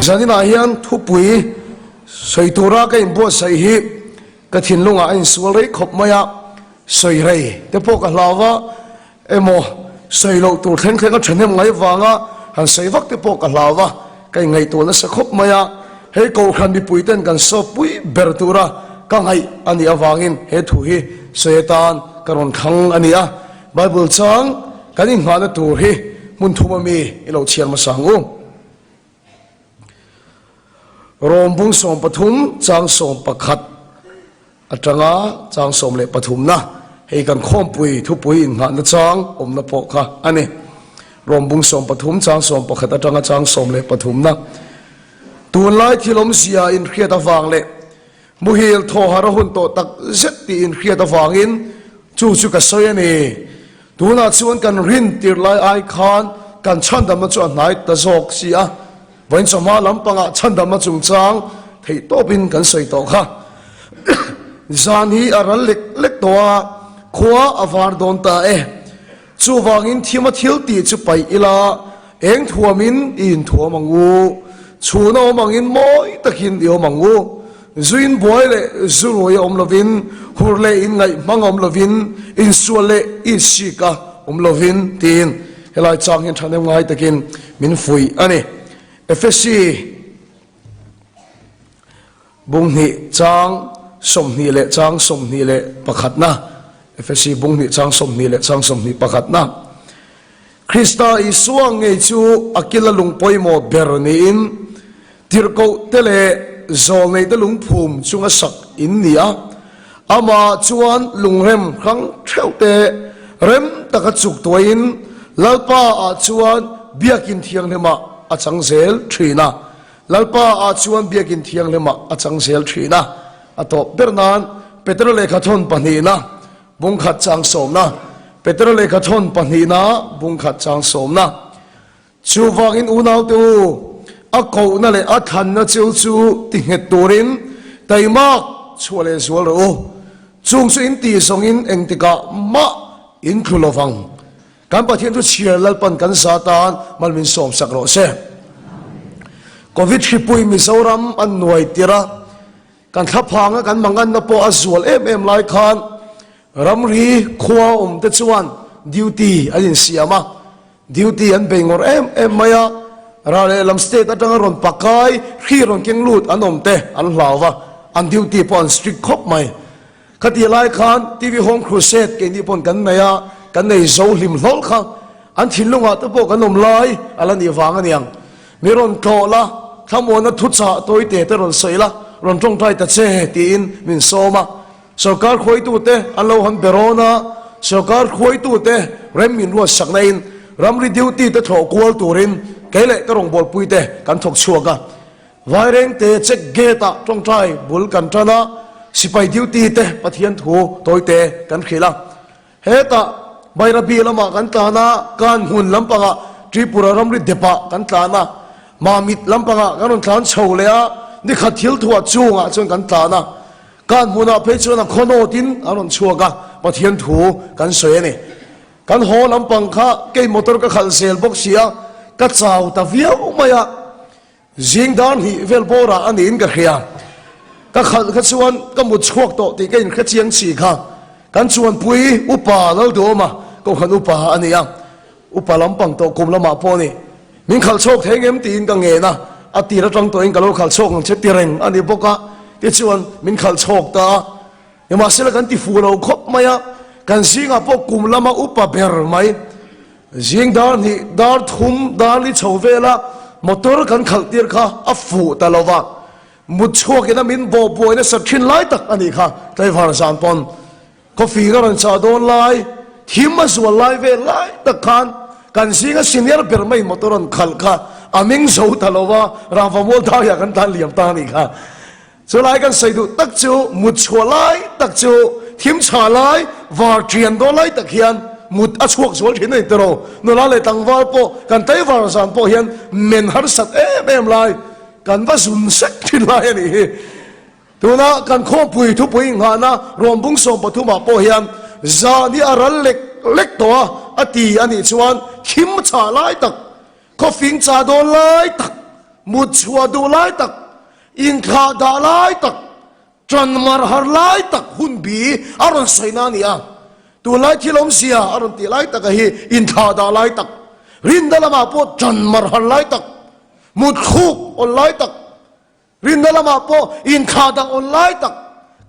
Zaninah hian thupui sawi tura ka inbuatsaih hi ka thinlungah a insual rei khawp mai a, sawi rei te pawh ka hlau va, emaw sawi loh tur thleng thleng a thahnem ngai vanga han sawi vak te pawh ka hlau va, ka inngaihtuah nasa khawp mai a, hei kohhran mipui ten kan sawp pui ber tura ka ngaih a nih avangin he thu hi sawi atan ka rawn thlang a ni a, Bible chang kan inghahna tur hi hmun thum ami i lo chhiar hmasa ang u. Rom bung 13 chang 11 atanga chang 13 na hei kan khawmpui thupui inghahna chang awmna pawh kha a ni. Rom bung 13 chang 11 atanga chang 13 na tunlai thil awmzia inhriat avang leh Muhil thaw har a hun tawh tak zet tih inhriat avangin chu chu ka sawi a ni. Tunah chuan kan rin tirh lai ai khan kan chhandamna chu a hnai ta zawk si a. Vawiin chawhma lampangah chhandamna chungchang theih tawpin kan sawi tawh kha. Zan hi a ral lek lek tawh a, khua a var dawn ta e. Chuvangin thima thil tih chu paih ila, eng thuamin i inthuam ang u, chhun a awm angin mawi takin i awm ang u, zuin buai leh zu rui a awm lovin, hur leh inngaih hmang a awm lovin, insual leh insik a awm lovin, tiin helai chang hian thahnem ngai takin min fuih a ni. Efesi. Bunghnih chang 20 leh chang 21na, Efesi bunghnih chang 20 leh chang 21na. Krista Isua ngei chu a kila lung pawimawh ber niin tirhkoh te leh zawlnei te lungphum chunga sak in ni a, amah chuan lungrem hrang theuh te rem taka chuk tuaiin Lalpa ah chuan biakin thianghlimah a chang zel thin a. Lalpa ah chuan biakin thianghlimah a chang zel thin a, a tawp ber nan Petera lehkhathawn pahnihna bungkhat chang sawmna, Petera lehkhathawn pahnihna bungkhat chang sawmna. Chuvangin unaute u, a kohna leh a thlanna cheu chu ti nghet turin taimak chhuah leh zual rawh u. Chung chu in tih zawngin engtikah mah in thlu lovang. Kan Pathian chu chhiar Lalpan kan za tan mal min sawm sak rawh se. Covid hripui Mizoram an nuai tir a, kan thlaphanga kan manganna pawh a zual em em lai khan ramri khua awm te chuan duty an insiam a, duty an bei ngawrh em em mai a, ral lehlam state atanga rawn pakai hri rawn keng lut an awm te an hlau va, an duty pawh an strict khawp mai. Khatih lai khan TV Home Crusade keini pawn kan nei a, kan nei zo hlim hlawl kha. An thinlungah te pawh kan awm lai a la nih vang a niang. Mi rawn tlawh la, thlamuanna thuchah tawite te rawn sawi la, rawn tawngtai ta che tiin min sawm a. Sorkar khuaitute an lo han be rawn a, sorkar khuaitute rem min ruatsakna in ramri duty te thlawh kual turin kei leh ka rawngbawlpuite kan thawk chhuak a. Vairengte check gate ah tawngtai bul kan tan a, sipai duty te Pathian thu tawite kan hrilh a. Hetah Bairabi lamah kan tlan a, Kanhmun lampangah Tripura ramri depah kan tlan a, Mamit lampangah kan rawn tlan chho leh a, nikhat thil thuah chungah chuan kan tlan a. Kanhmunah phei chuan a khawnawtin an rawn chhuak a, Pathian thu kan sawi a ni. Kan haw lampang kha kei motor ka khalh zel bawk si a, ka chau ta viau mai a. Zing dar hnih vel bawrah a niin ka hria. Ka khalh kha chuan ka mut chhuak tawh tih ka inhre chiang si kha. Kan chuanpui Upa Lalduhawma Kohhran Upa a ni a, Upa lampang tawh kum lamah pawh a ni. Min khalh chhuak thei ngem tiin ka ngen a, a tir atang tawhin ka lo khalh chhuak ang che ti reng a ni bawk a, tichuan min khalh chhuak ta a. Nimahsela kan ti fuh lo khawp mai a, kan zingah pawh kum lama upa ber mai. Zing dar hnih, dar thum, dar li chho vela motor kan khalh tir kha a fuh ta lo va, mut chhuakin a min bawh buai nasa thin lai tak a nih kha tlaivar zan pawn coffee ka rawn chah dawn lai, thim a zual lai vel lai tak khan kan zinga senior ber mai motor rawn khalh kha a ming zo ta lo va, rangva mual daiah kan tan liam ta a nih kha. Chu lai kan sawi duh tak chu mut chhuah lai tak chu thim chha lai var ṭian dawn lai tak hian mut a chhuak zual thin a ni tiraw. Nula leh tlangval pawh kan tlaivar zan pawh hian men harsat em em lai kan va zun sek thin lai a nih hi. Tuna kan khawmpui thupui inghahna Rawmbung 13 ah pawh hian zan hi a ral lek lek tawh a a ti a nih chuan thim chha lai tak khawfing chah dawn lai tak. Mut chhuah duh lai tak, inthlah dah lai tak, ṭan mar har lai tak hun bi a rawn sawina a ni a. Tunlai thil awmzia a rawn tih lai taka hi inthlah dah lai tak, rinna lamah pawh ṭan mar har lai tak, mut thluk awl lai tak, Rinna lamah pawh inthlah dang awn lai tak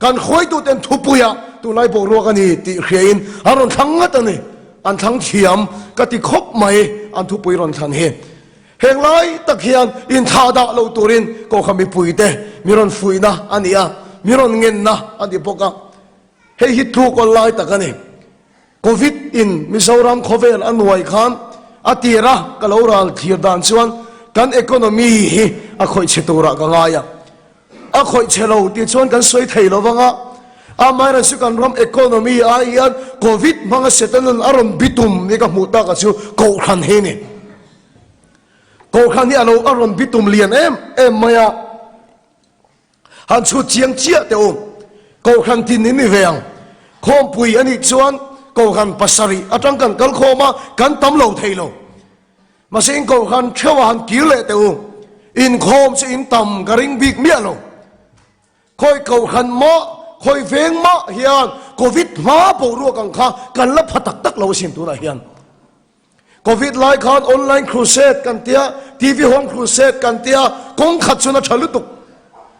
kan hruaituten thupuiah tunlai boruak a ni tih hriain an rawn thlang ngat a ni. An thlang thiam ka ti khawp mai an thupui rawn thlan hi. Heng lai tak hian inthlah dah lo turin Kohhran mipuite mi rawn fuihna a ni a, mi rawn ngenna a ni bawk a. Hei hi tluk awn lai tak a ni. Covid in Mizoram khawvel a nuai khan a tir a, ka lo ral thlir dan chuan kan economy hi a khawih chhe turah ka ngai a. A khawih chhe lo tih chuan kan sawi thei lo vang a, amaherawhchu kan ram economy ai hian Covid hmanga Setanan a rawn bitum ni ka hmuh taka chu Kohhran hi a ni. Kohhran hi a lo a rawn bitum lian em em mai a. Han chhut chiang chiah teh u. Kohhran tin in ni ve ang. Khawmpui a nih chuan Kohhran pasarih atang kan kal khawm a, kan tam lo thei lo. Mahse in Kohhran theuh a han kir leh teh u. Inkhawm chu in tam ka ring bik miah lo. Khawi Kohhran mah, khawi veng mah hian Covid hma boruak ang kha kan la pha tak tak lo asin tunah hian. Covid lai khan online crusade kan tia, TV home crusade kan tia, kawng khat chuan a tha lutuk.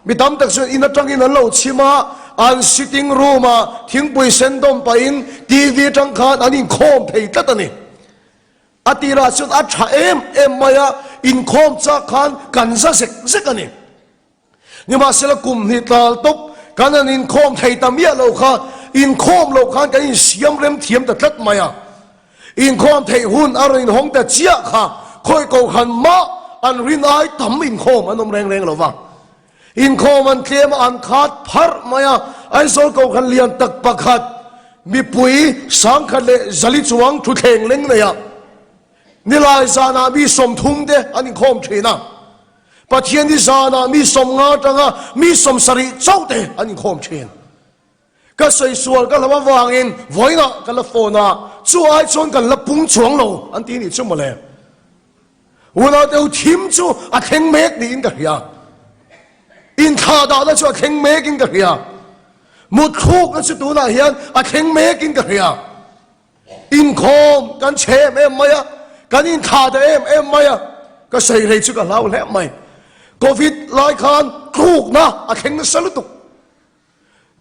Mi tam tak chuan in atangin an lo chhim a, an sitting room ah thingpui sen dawm pahin TV atang khan an inkhawm thei tlat a ni. A tirah chuan a tha em em mai a, inkhawm chak khan kan za zek zek a ni. Nimahsela kum hnih tlal tawp kan han inkhawm thei ta miah lo kha, inkhawm loh khan kan insiam rem thiam ta tlat mai a. Inkhawm theih hun a rawn inhawng ta chiah kha khawi kohhran mah an rin ai tam inkhawm an awm reng reng lo va. Inkhawm an tlem a, an khat pharh mai a. Aizawl kohhran lian tak pakhat mipui sangkhat leh zali chuang thuthleng leng nei a, nilai zanah mi 30 te an inkhawm thin a. Pathian hi zanah mi 50 atanga mi 70 chauh te an inkhawm thin. Ka sawi sual ka hlauh avangin vawiinah ka la phone a, chu ai chuan kan la pung chuang lo an ti nih chu mawle. Unaute ho thim chu a thleng mek niin ka hria. Inthlahdahna chu a thleng mekin ka hria. Mutthlukna chu tunah hian a thleng mekin ka hria. Inkhawm kan chhe em em mai a, kan inthlah ta em em mai a, ka sawi rei chu ka hlau hle mai. Covid lai khan tlukna a thleng nasa lutuk.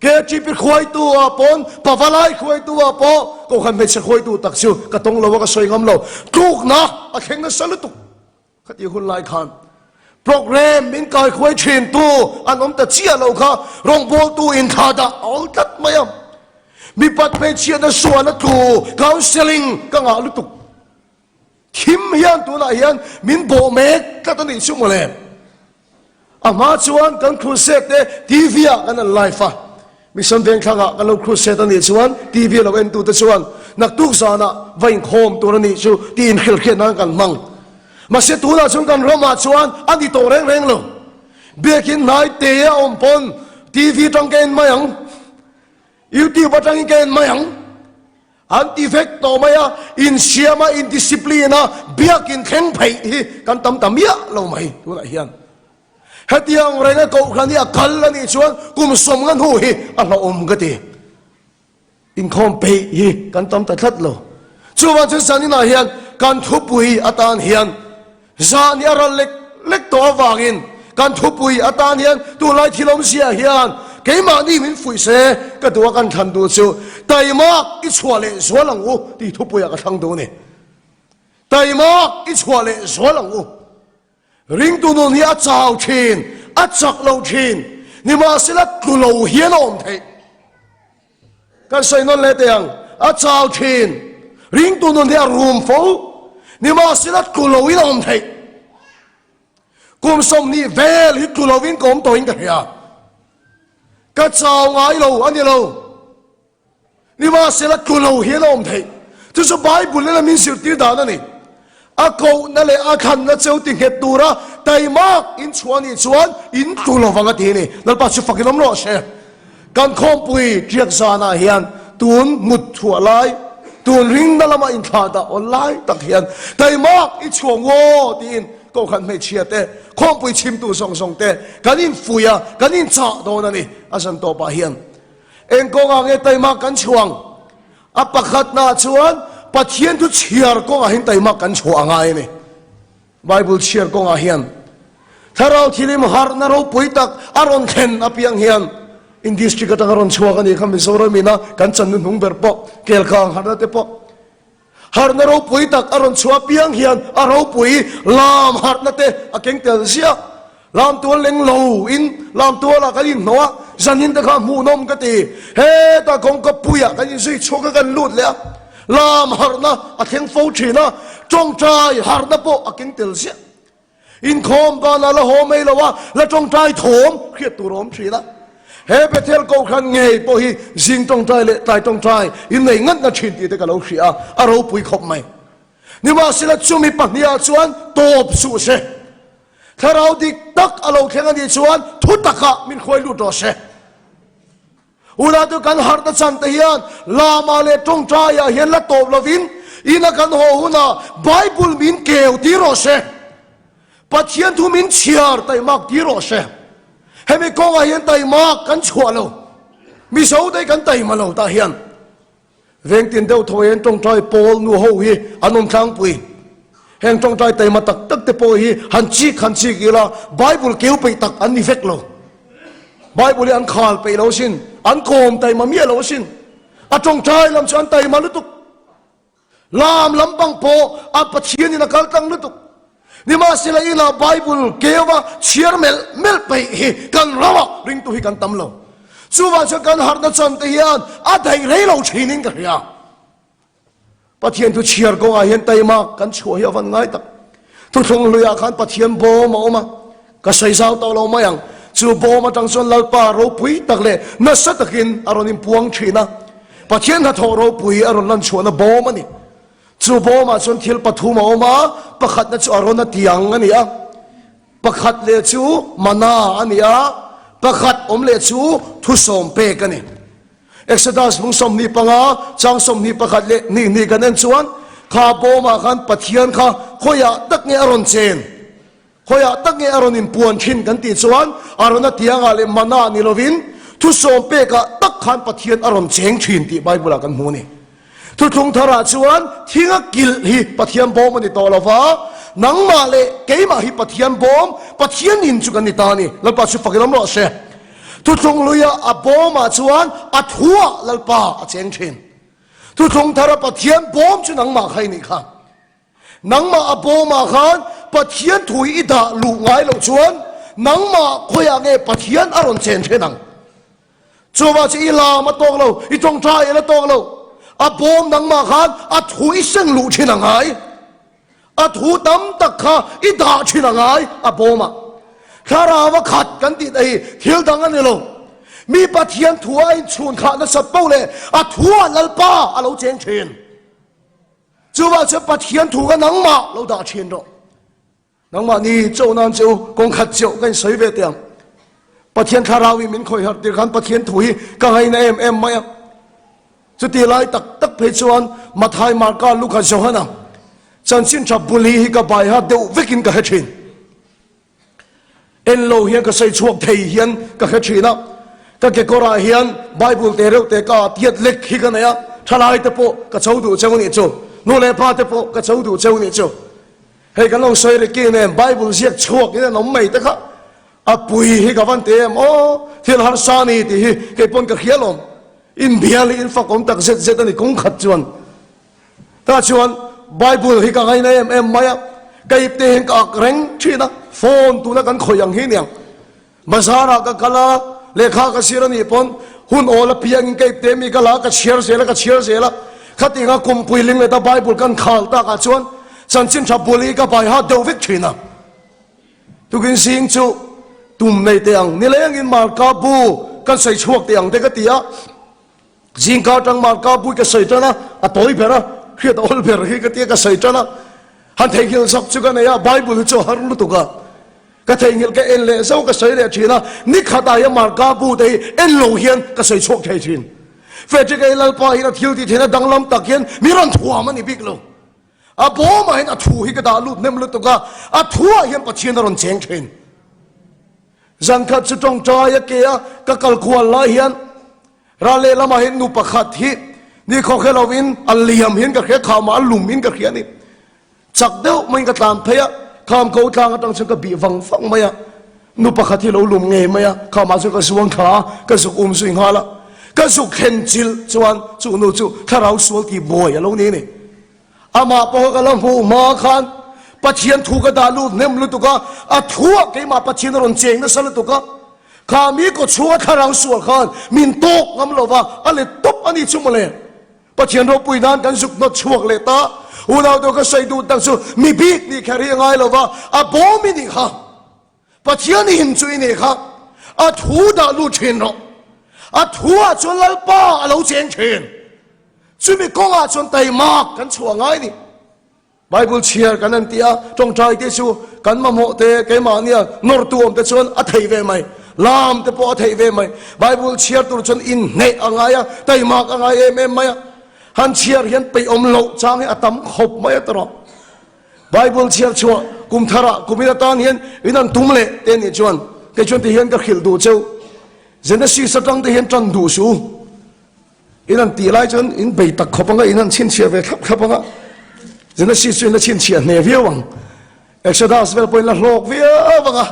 KTP khuaitu ah pawn, Pavalai khuaitu ah pawh Kohhran hmeichhe khuaitu tak chu ka tawng lo a, ka sawi ngam lo. Tlukna a thleng nasa lutuk. Khati hun lai khan program min kaikhuai thin tu an awm ta chiah lo kha rawngbawltu inthlah dah a awl tlat mai a. Mipat hmeichhiatna sualna tlu counselling ka ngah lutuk. Thim hian tunah hian min bawh mek tlat a nih chu mawle. A hma chuan kan crusade te TV ah kan han live a, Mission Vengthlang ah kan lo crusade a nih chuan TV lo en tute chuan naktuk zanah va inkhawm tur a nih chu tih inhrilhhriat nan kan hmang. Mahse tunah chuan kan ramah chuan a ni tawh reng reng lo. Biakin hnai te a awm pawn TV atang ka en mai ang, YouTube atangin ka en mai ang. An ti vek tawh mai a, insiam a, indiscipline a, biakin thleng pheih hi kan tam ta miah lo mai tunah hian. Hetiang renga kohhran hi a kal a nih chuan kum 50 hnu hi a hlauhawm ka ti. Inkhawm peih hi kan tam ta tlat lo. Chuvang chuan zaninah hian kan thupui atan hian Zan hi a ral lek lek tawh avangin kan thupui atan hian tunlai thil awmzia hian keimahni min fuih se ka duh a kan thlan duh chu taimak i chhuah leh zual ang u tih thupuiah ka thlang duh a ni. Taimak i chhuah leh zual ang u. Ringtu nun hi a chau thin, a chak lo thin, nimahsela tlu lo hian a awm theih. Kan sawi nawn leh teh ang, a chau thin. Ringtu nun hi a rum fo. Nimahsela tlu loin a awm theih. Kum 20 vel hi tlu loin ka awm tawhin ka hria. Ka chau ngai lo a ni lo. Nimahsela tlu lo hian a awm theih. Chu chu Bible in a min zirtir dan a ni. A kohna leh a thlanna cheu ti nghet tura taimak in chhuah anih chuan in tlu lo vang a ti a ni. Lalpa chu fakin awm rawh se. Kan khawmpui tiak zanah hian tun mut chhuah lai, tun ringna lama inthlah dah awl lai tak hian taimak i chhuah ngaw tiin. Kohhran hmeichhia te, khawmpui chhimtu zawng zawng te kan infuih a, kan inchah dawn a ni a zan tawpah hian. Eng kawngah nge taimak kan chhuang? A pakhatnaah chuan Pathian thu chhiar kawngah hian taimak kan chhuah a ngai a ni. Bible chhiar kawngah hian Thlarau thilim harhna ropui tak a rawn thlen apiang hian in district atanga rawn chhuak a nih kha Mizoram ina kan channu hnung ber pawh Kelkang harhna te pawh Harhna ropui tak a rawn chhuah piang hian a ropui lam harhna te a keng tel ziah. Lam tual leng lo in lam tualah kan inhnawh a, zanin te kha hmuhnawm ka ti. Hetah kawngka puiah kan inzui chhuak a kan lut leh a, lam harhna a thleng fo thin a, tawngtai harhna pawh a keng tel ziah. Inkhawm banah la haw mai lo a, la tawngtai thawm hriat tur a awm thin a. He Bethel Kohhran ngei pawh hi zing tawngtai leh tlai tawngtai in nei ngat na thin tih te ka lo hria a, a ropui khawp mai. Nimahsela chumi pahniha chuan tawp suh se. Thlarau dik tak a lo thleng a nih chuan thu takah min hruai lut rawh se. Unau kan harhna chan te hian lama leh tawngtaiah hian la tawp lovin ina kan haw hunah Bible min keu tir rawh se. Pathian thu min chhiar taimak tir rawh se. Hemi kawngah hian taimak kan chhuah lo. Mizo te kan taima lo tah hian. Vengtin deuh tho hian tawngtai pawl nu ho hi an awm tlangpui. Heng tawngtai taima tak tak te pawh hi han chik han chik ila Bible keu peih tak an ni vek lo. Bible hi an khal peih lo asin, an kawm taima miah lo asin. A tawngtai lam chu an taima lutuk. Lam lampang pawh a Pathianin a kal tlang lutuk. Nimahsela ila Bible keuva chhiar melh melh peih hi kan ramah ringtu hi kan tam lo. Chuvang chuan kan harhna chan te hian a daih rei lo thinin ka hria. Pathian thu chhiar kawngah hian taima kan chhuah hi a van ngai tak. Thuthlung hluiah khan Pathian bawm a awm a, ka sawi zau tawh lo mai ang. Chu bawm atang chuan Lalpa ropui tak leh nasa takin a rawn inpuang thin a. Pathian hnathawh ropui a rawn lan chhuahna bawm a ni. Chu bawmah chuan thil pathum a awm a, pakhatna chu Arona tiang a ni a, pakhat leh chu mana a ni a, pakhat awm leh chu thusawm pek a ni. Exodus bung 25, chang 21 leh hnih hnih kan en chuan kha bawmah khan Pathian kha khawiah tak nge a rawn chen? Khawiah tak nge a rawn inpuan thin kan tih chuan Arona tiangah leh mana ni lovin thusawm pekah tak khan Pathian a rawn cheng thin tih Bible-ah kan hmu a ni. Thuthlung tharah chuan thinga kilh hi Pathian bawm a ni tawh lova, nangmah leh keimah hi Pathian bawm, Pathian in chu kan ni ta a ni. Lalpa chu fak in awm rawh se. Thuthlung hluia a bawmah chuan a thuah Lalpa a cheng thin. Thuthlung thara Pathian bawm chu nangmah kha i nih kha. Nangmah a bawmah khan Pathian thu hi i dah luh ngai loh chuan nangmah khawiah nge Pathian a rawn chen then ang? Chuvah chu i lam a tawk lo, i tawngtai el a tawk lo. A bawm nangmah khan a thu i seng luh thin a ngai. A thu tam tak kha i dah thin a ngai a bawmah. Thlarau a khat kan tih te hi thil dang a ni lo. Mi Pathian thu a inchhun khah nasat poh leh a thu ah Lalpa a lo cheng thin. Chuvah chuan Pathian thu kha nangmah lo dah thin rawh. Nangmah ni cho nan che u, kawng khat cheuh ka insawi ve teh ang. Pathian thlarau in min khawih harh tir khan Pathian thu hi ka ngaina em em mai a. Chuti lai tak tak phei chuan Mathai, Marka, Luka, Johana chanchin tha buli hi ka baiha deuh vekin ka hre thin. En lo hian ka sawi chhuak thei hian ka hre thin a, ka kekawrah hian Bible te reuh te ka tiat lek hi ka nei a, thalai te pawh ka cho duh cheu nih chu, nu leh pa te pawh ka cho duh cheu nih chu. Hei kan lo sawi reki nen Bible ziak chhuak in an awm mai te kha a pui hi ka van ti em aw, thil harsa ni tih hi kei pawn ka hria lawm, inbial hi in fakawm tak zet zet a ni kawng khat chuan. Tah chuan Bible hi ka ngaina em em mai a, ka ip te hian ka ak reng thin a, phone tuna kan khawih ang hi niang. Bazar ah ka kal a, lehkha ka sir a nih pawn hun awl apiangin ka ip te mi ka la a, ka chhiar zel a, ka chhiar zel a. Khatinga kumpui ling leta Bible kan khal takah chuan chanchin tha bul hi ka bai hat deuh vek thin a. Tukin zing chu tum nei teh ang, nilengin Marka bu kan sawi chhuak teh ang te ka ti a. Zingkar tang Marka bui ka sawi tan a, a tawi ber a, hriat a awl ber hi ka tia ka sawi tan a. Han theihnghilh zak chu ka nei a, Bible hi chu a har lutuk a. Ka theihnghilh ka en leh zauh ka sawi leh thin a, ni khatah hian Marka bu te hi en lo hian ka sawi chhuak thei thin. Frederick-a hi Lalpa hian a thil tih theihna danglam tak hian mi rawn thuam a ni bik lo. A bawmah hian a thu hi ka dah lut hnem lutuk a, a thuah hian Pathian a rawn cheng thin. Zan khat chu tawngtai a ke a, ka kal kual lai hian ral lehlamah hian nu pakhat hi ni khawkhe lovin a liam hian ka hria, khamah a lum in ka hria a ni. Chak deuh maiin ka tlan phei a, kham ko tlang atang chuan ka bih vang vang mai a, nu pakhat hi lo lum ngei mai a, khamah chuan ka zuang thla a, ka zuk um zui nghal a, ka zuk thlen chilh chuan chu nu chu thlarau sual tih buai a lo ni a ni. Amah pawh ka la hmuh hma khan Pathian thu ka dah lut hnem lutuk a, a thuah keimah Pathian a rawn cheng nasa lutuk a, kha mi kaw chhunga thlarau sual khan min tawk ngam lo va, a let tawp a ni chu mawle. Pathian ropui nan kan zuk hnawt chhuak leh ta. Unau deuh ka sawi duh tak chu mi bik nih kher hi a ngai lo va, a bawm i nih kha. Pathian in chu i nih kha. A thu dah lut thin rawh. A thuah chuan Lalpa a lo cheng thin. Chumi kawngah chuan taimak kan chhuah ngai ni. Bible chhiar kan han ti a, tawngtai te chu kan mamawh te, keimahnia nawrtu awm te chuan a theih ve mai, lam te pawh a theih ve mai. Bible chhiar tur chuan inhneih a ngai a, taimak a ngai em em mai a. Han chhiar hian peih awm loh chang hi a tam khawp mai a tawrh. Bible chhiar chhuah kum tharah kum in atan hian in an tum leh te nih chuan kei chuan ti hian ka hrilh duh cheu. Genesis atang te hian tan duh suh u. In an tih lai chuan in bei tak khawp anga in an chhinchhiah ve thlap thlap anga Genesis chu in la chhinchhiah hne viau ang. Exodus vel pawh in la hlawk viau anga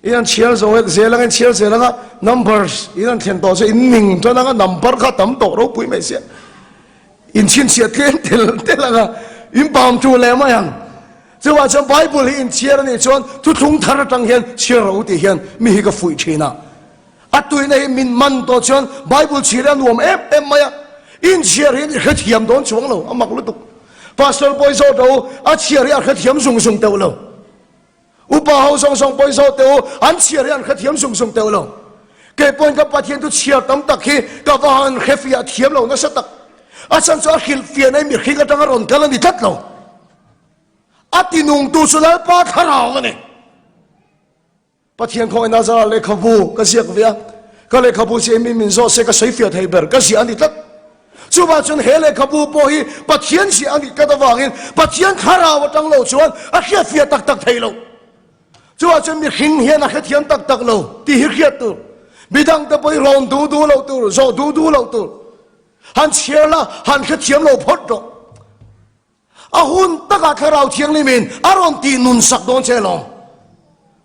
in an chhiar zo zel anga in chhiar zel anga Numbers in an thlen tawh chu in ning tan anga number kha tam tawh ropui mai sia in chhinchhiah tlem tel tel anga in bam tu leh mai ang. Chuvah chuan Bible hi in chhiar anih chuan thuthlung thar atang hian chhiar ro tih hian mi hi ka fuih thin a. A tuina hi min man tawh chuan Bible chhiar hi a nuam em em mai a, inchhiar hian i hrethiam dawn chuang lo, a mak lutuk. Pastor pawh i zawt rawh u, a chhiar hi a hrethiam zung zung teuh lo. Upa ho zawng zawng pawh i zawt teh u, an chhiar hi an hrethiam zung zung teuh lo. Kei pawhin ka Pathian chu chhiar tam tak hi ka va han hrefiah thiam lo nasa tak. A chhan chu a hrilhfiahna hi mihring atanga rawn kal a ni tlat lo. A tinungtu chu Lalpa thlarau a ni. Pathian khawngaih Nazara lehkhabu ka ziak ve a, ka lehkhabu chu emi min zawh se ka sawi fiah thei ber, ka ziah a ni tlat. Chuvang chuan he lehkhabu pawh hi Pathian ziah a nih tlat avangin Pathian thlarau atang lo chuan a hriat fiah tak tak thei lo. Chuvang chuan mihring hian a hrethiam tak tak lo tih hi hriat tur. Midangte pawh hi rawn duh duh loh tur, zawh duh duh loh tur. Han chhiar la, han hrethiam lo phawt rawh. A hun takah Thlarau Thianghlimin a rawn tih nun sak dawn che alawm.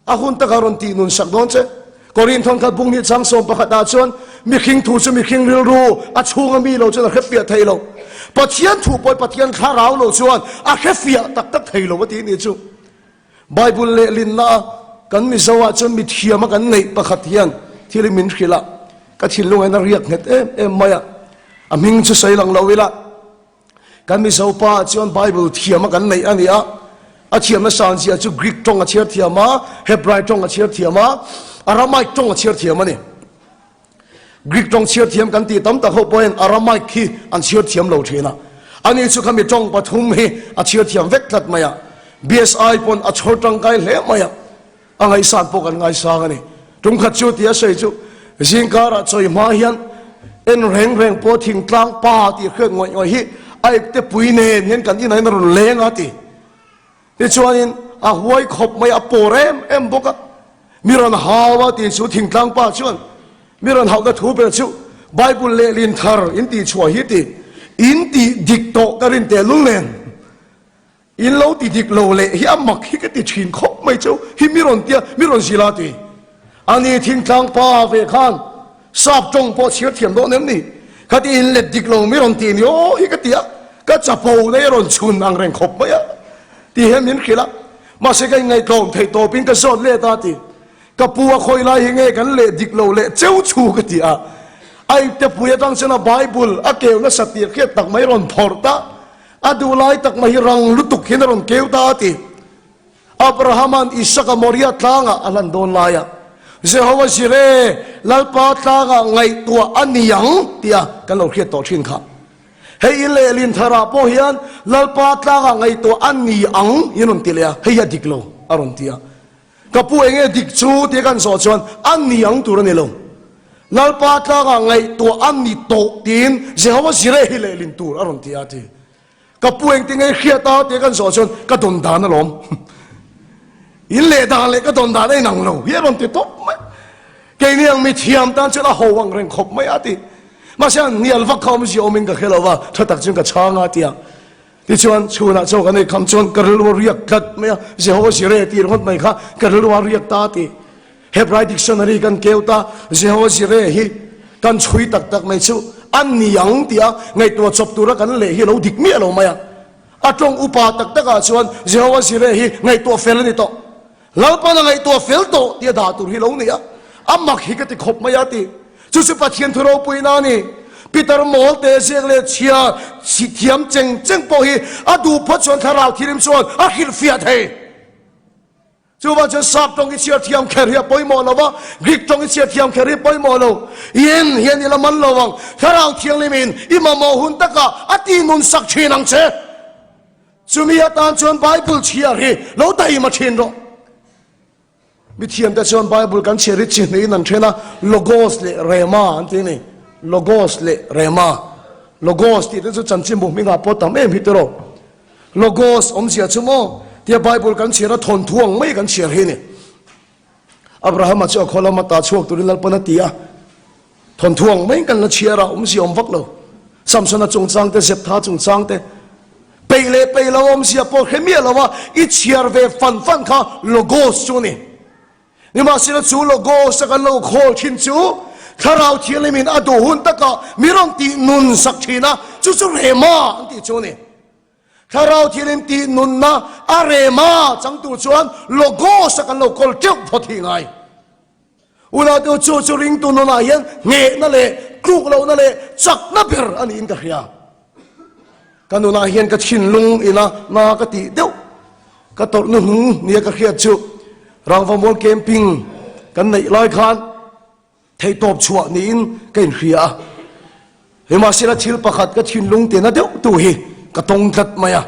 A hun takah a rawn tih nun sak dawn che. Korin thawnkhat bung hnih chang sawm pakhatah chuan mihring thu chu mihring rilru a chhunga mi lo chuan a hrefiah thei lo. Pathian thu pawh Pathian Thlarau lo chuan a hrefiah tak tak thei lo a tih ni chu. Bible lehlinna a kan Mizo ah chuan mithiam a kan neih pakhat hian thil hi min hrilh a, ka thinlung hian a riak nghet em em mai a. A hming chu sawi lang lo ila. Kan Mizo pa chuan Bible thiam a kan neih a ni a, a thiamna san zia chu Greek tawng a chhiar thiam a, Hebrai tawng a chhiar thiam a, Aramaic tawng a chhiar thiam a ni. Greek tawng chhiar thiam kan tih tam tak ho pawhin Aramaic hi an chhiar thiam lo thin a. Ani chu khami tawng pathum hi a chhiar thiam vek tlat mai a. BSI pawn a chhawr tangkai hle mai a. A ngaihsan pawh kan ngaisang a ni. Tum khat chu tia sawi chu zingkarah chawi hma hian en reng reng pawh thingtlang pa tih hriat ngawih ngawih hi a ipte pui nen hian kan inah hian a rawn leng a ti. Tichuanin a huai khawp mai a pawr em em bawk a. Mi rawn hau a tih chu thingtlang pa chuan mi rawn hauhna thu ber chu Bible lehlin thar in tih chhuah hi ti in tih dik tawh ka rin tehlul nen. In lo ti dik lo leh hi a mak hi ka ti thin khawp mai chu hi mi rawn tia mi rawn zil a ti. Ani thingtlang pa ve khan sap tawng pawh chhiar thiam dawn em ni? Khati in let dik lo mi rawn ti ni aw hi ka ti a, ka chapo na hi a rawn chhun ang reng khawp mai a ti hian min hrilh a. Mahse ka inngaihtlawm theih tawpin ka zawt let a ti. Ka pu a khawi lai hi nge kan leh dik lo leh cheu chu ka ti a. A iptepui atang chuan a Bible a keu nasa tih hriat tak mai rawn phawrh ta. A duh lai tak mai hi rang lutuk hian a rawn keu ta a ti. Abrahama'n Isaka Moria tlangah a hlan dawn laia Jehova Jireh, Lalpa tlangah ngaihtuah a ni ang tia kan lo hriat tawh thin kha. Hei i lehlin tharah pawh hian Lalpa tlangah ngaihtuah a ni ang in rawn ti leh a, hei hi a dik lo a rawn ti a. Ka pu enge dik chu tia kan zawh chuan a ni ang tur a ni lo. Lalpa tlangah ngaihtuah a ni tawh tiin Jehova Jireh hi lehlin tur a rawn ti a ti. Ka pu engtin nge i hriat a tia kan zawh chuan ka dawn dan alawm. In leh dan leh ka dawn dan a inang lo hi a rawn ti tawp mai. Keini ang mithiam tan chuan a ho ang reng khawp mai a ti. Mahse an hnial vak kha awmzia awmin ka hre lo va, tha tak chuan ka chhang a tia. Tichuan chhunah chaw kan ei kham chuan ka rilru a riak tlat mai a, Jehovah Jireh tih ringawt mai kha ka rilru a riak ta a ti. Hebrai dictionary kan keu ta, Jehovah Jireh hi kan chhui tak tak mai chu a ni ang tia ngaihtuah chawp tura kan leh hi a lo dik miah lo mai a. A tawng upa tak takah chuan Jehovah Jireh hi ngaihtuah fel a ni tawh. Lalpan a ngaihtuah fel tawh tia dah tur hi lo ni a, a mak hi ka ti khawp mai a ti. Chu chu Pathian thu ropuina a ni. Peter mawl te ziak leh chhia thiam cheng cheng pawh hi a duh phawt chuan thlarau thirim chuan a hrilhfiah thei. Chuvang chuan Sap tawng i chhiar thiam kher hi a pawimawh lo va, Greek tawng i chhiar thiam kher hi a pawimawh lo. I en hian i la man lo ang. Thlarau Thianghlimin i mamawh hun takah a tihnun sak thin ang che. Chumi atan chuan Bible chhiar hi lo taima thin rawh. Mithiamte chuan Bible kan chhiar hi chi hnihin an then a, Logos leh Rhema an ti a ni. Logos leh Rhema. Logos tih te chu chanchinbu hmingah pawh tam em hi tiraw. Logos awmzia chu maw tia Bible kan chhiar a thawnthu ang mai kan chhiar hi a ni. Abrahama chu a khaw lama ta chhuak turin Lalpan a ti a, thawnthu ang maiin kan la chhiar a, awmzia awm vak lo. Samsona chungchang te, Zeptha chungchang te, peih leh peih lo awmzia pawh hre miah lo a, i chhiar ve fan fan kha Logos chu a ni. Nimahsela chu Logos a kan lo khawl thin chu Thlarau Thianghlimin a duh hun takah mi rawn tih nun sak thin a, chu chu Rhema an tih chu a ni. Thlarau Thianghlim tih nunna a Rhema changtu chuan Logos a kan lo kawl teuh phawt hi ngai. Unau chu chu ringtu nunah hian nghehna leh tluk lohna leh chakna ber a niin ka hria. Ka nunah hian ka thinlung ina na ka tih deuh ka tawrh nu hnung nia ka hriat chu Rangvamual camping kan neih lai khan theihtawp chhuah niin ka inhria a. Nimahsela thil pakhat ka thinlung tina deuh tu hi ka tawng tlat mai a.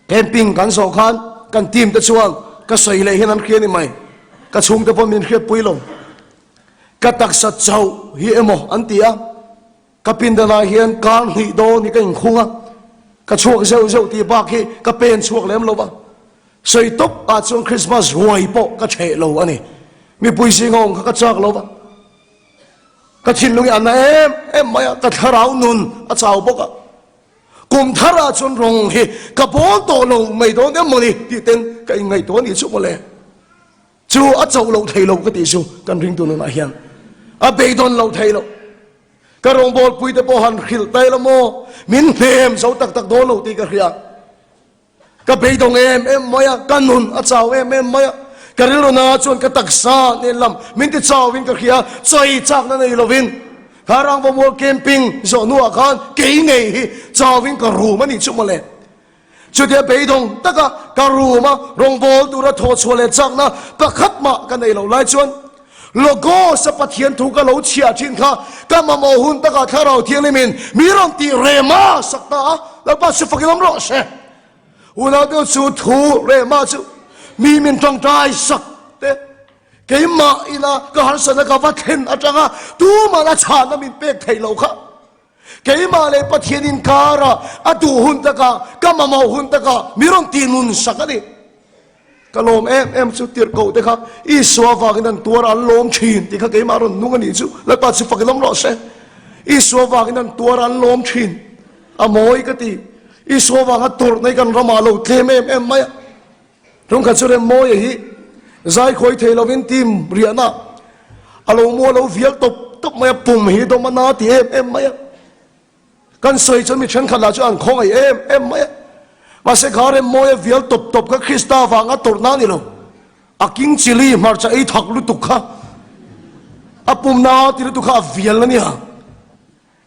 Camping kan zawh khan kan team te chuan ka sawi leh hian an hria ni mai. Ka chhungte pawh min hriatpui lo. Ka taksa chauh hi emaw an ti a. Ka pindanah hian kar hnih dawn hi ka inkhung a, ka chhuak zeuh zeuh tih bak hi ka pen chhuak lem lo va. Sawi tawp ah chuan Christmas ruai pawh ka ṭheh lo a ni. Mipui zinga awm kha ka chak lo va. Ka thinlung hi a na em em mai a, ka thlarau nun a chau bawk a. Kum thar ah chuan rawng hi ka bawl tawh lo mai dawn em mawni tih ten ka inngaihtuah a nih chu mawle. Chu a chauh loh thei lo ka tih chu kan ringtu nunah hian a beidawn loh thei lo. Ka rawngbawlpui te pawh han hrilh ta ila maw min hnem zo tak tak dawn lo tih ka hria. Ka beidawng em em mai a, ka nun a chau em em mai a, ka rilru na chuan ka taksa nen lam min ti chauin ka hria, chawi chakna nei lovin kha Rangvamual camping zawh hnuah khan kei ngei hi chauin ka rum a nih chu mawle. Chutia beidawng taka ka rum a, rawngbâwl tura thawhchhuah leh chakna pakhat mah ka nei loh lai chuan Logos-a Pathian thu ka lo chhiah thin kha ka mamawh hun takah Thlarau Thianghlimin mi rawn tih rema sak ta a, Lalpa chu fakin awm rawh se. Unaute chu thu rema chu mi min tawngtai sak te, keimah ila ka harsatna ka va thlen atanga tumah a chhahna min pek theih loh kha. Keimah leh Pathian inkara a duh hun takah, ka mamawh hun takah mi rawn tih nun sak a ni. Ka lawm em em chu tirhkoh te kha Isua vangin an tuar a, an lawm thin tih kha keimah rawn nung a nih chu. Lalpa chu fakin awm rawh se. Isua vangin an tuar a, an lawm thin. A mawi ka ti. Isua vanga tawrhna hi kan ramah a lo tlem em em mai a. Ṭawngkhat chu Remmawia hi zai khawi thei lovin team riahna a lo mu a lo vial tawp tawp mai a, pum hi dawm a na ti em em mai a. Kan sawi chuan mi ṭhenkhat lah chu an khawngaih em em mai a. Mahse kha Remmawia vial tawp tawp kha Krista vanga tawrhna a ni lo. A king chili hmarcha ei thak lutuk kha a pum na ti lutuk kha a vial a nia.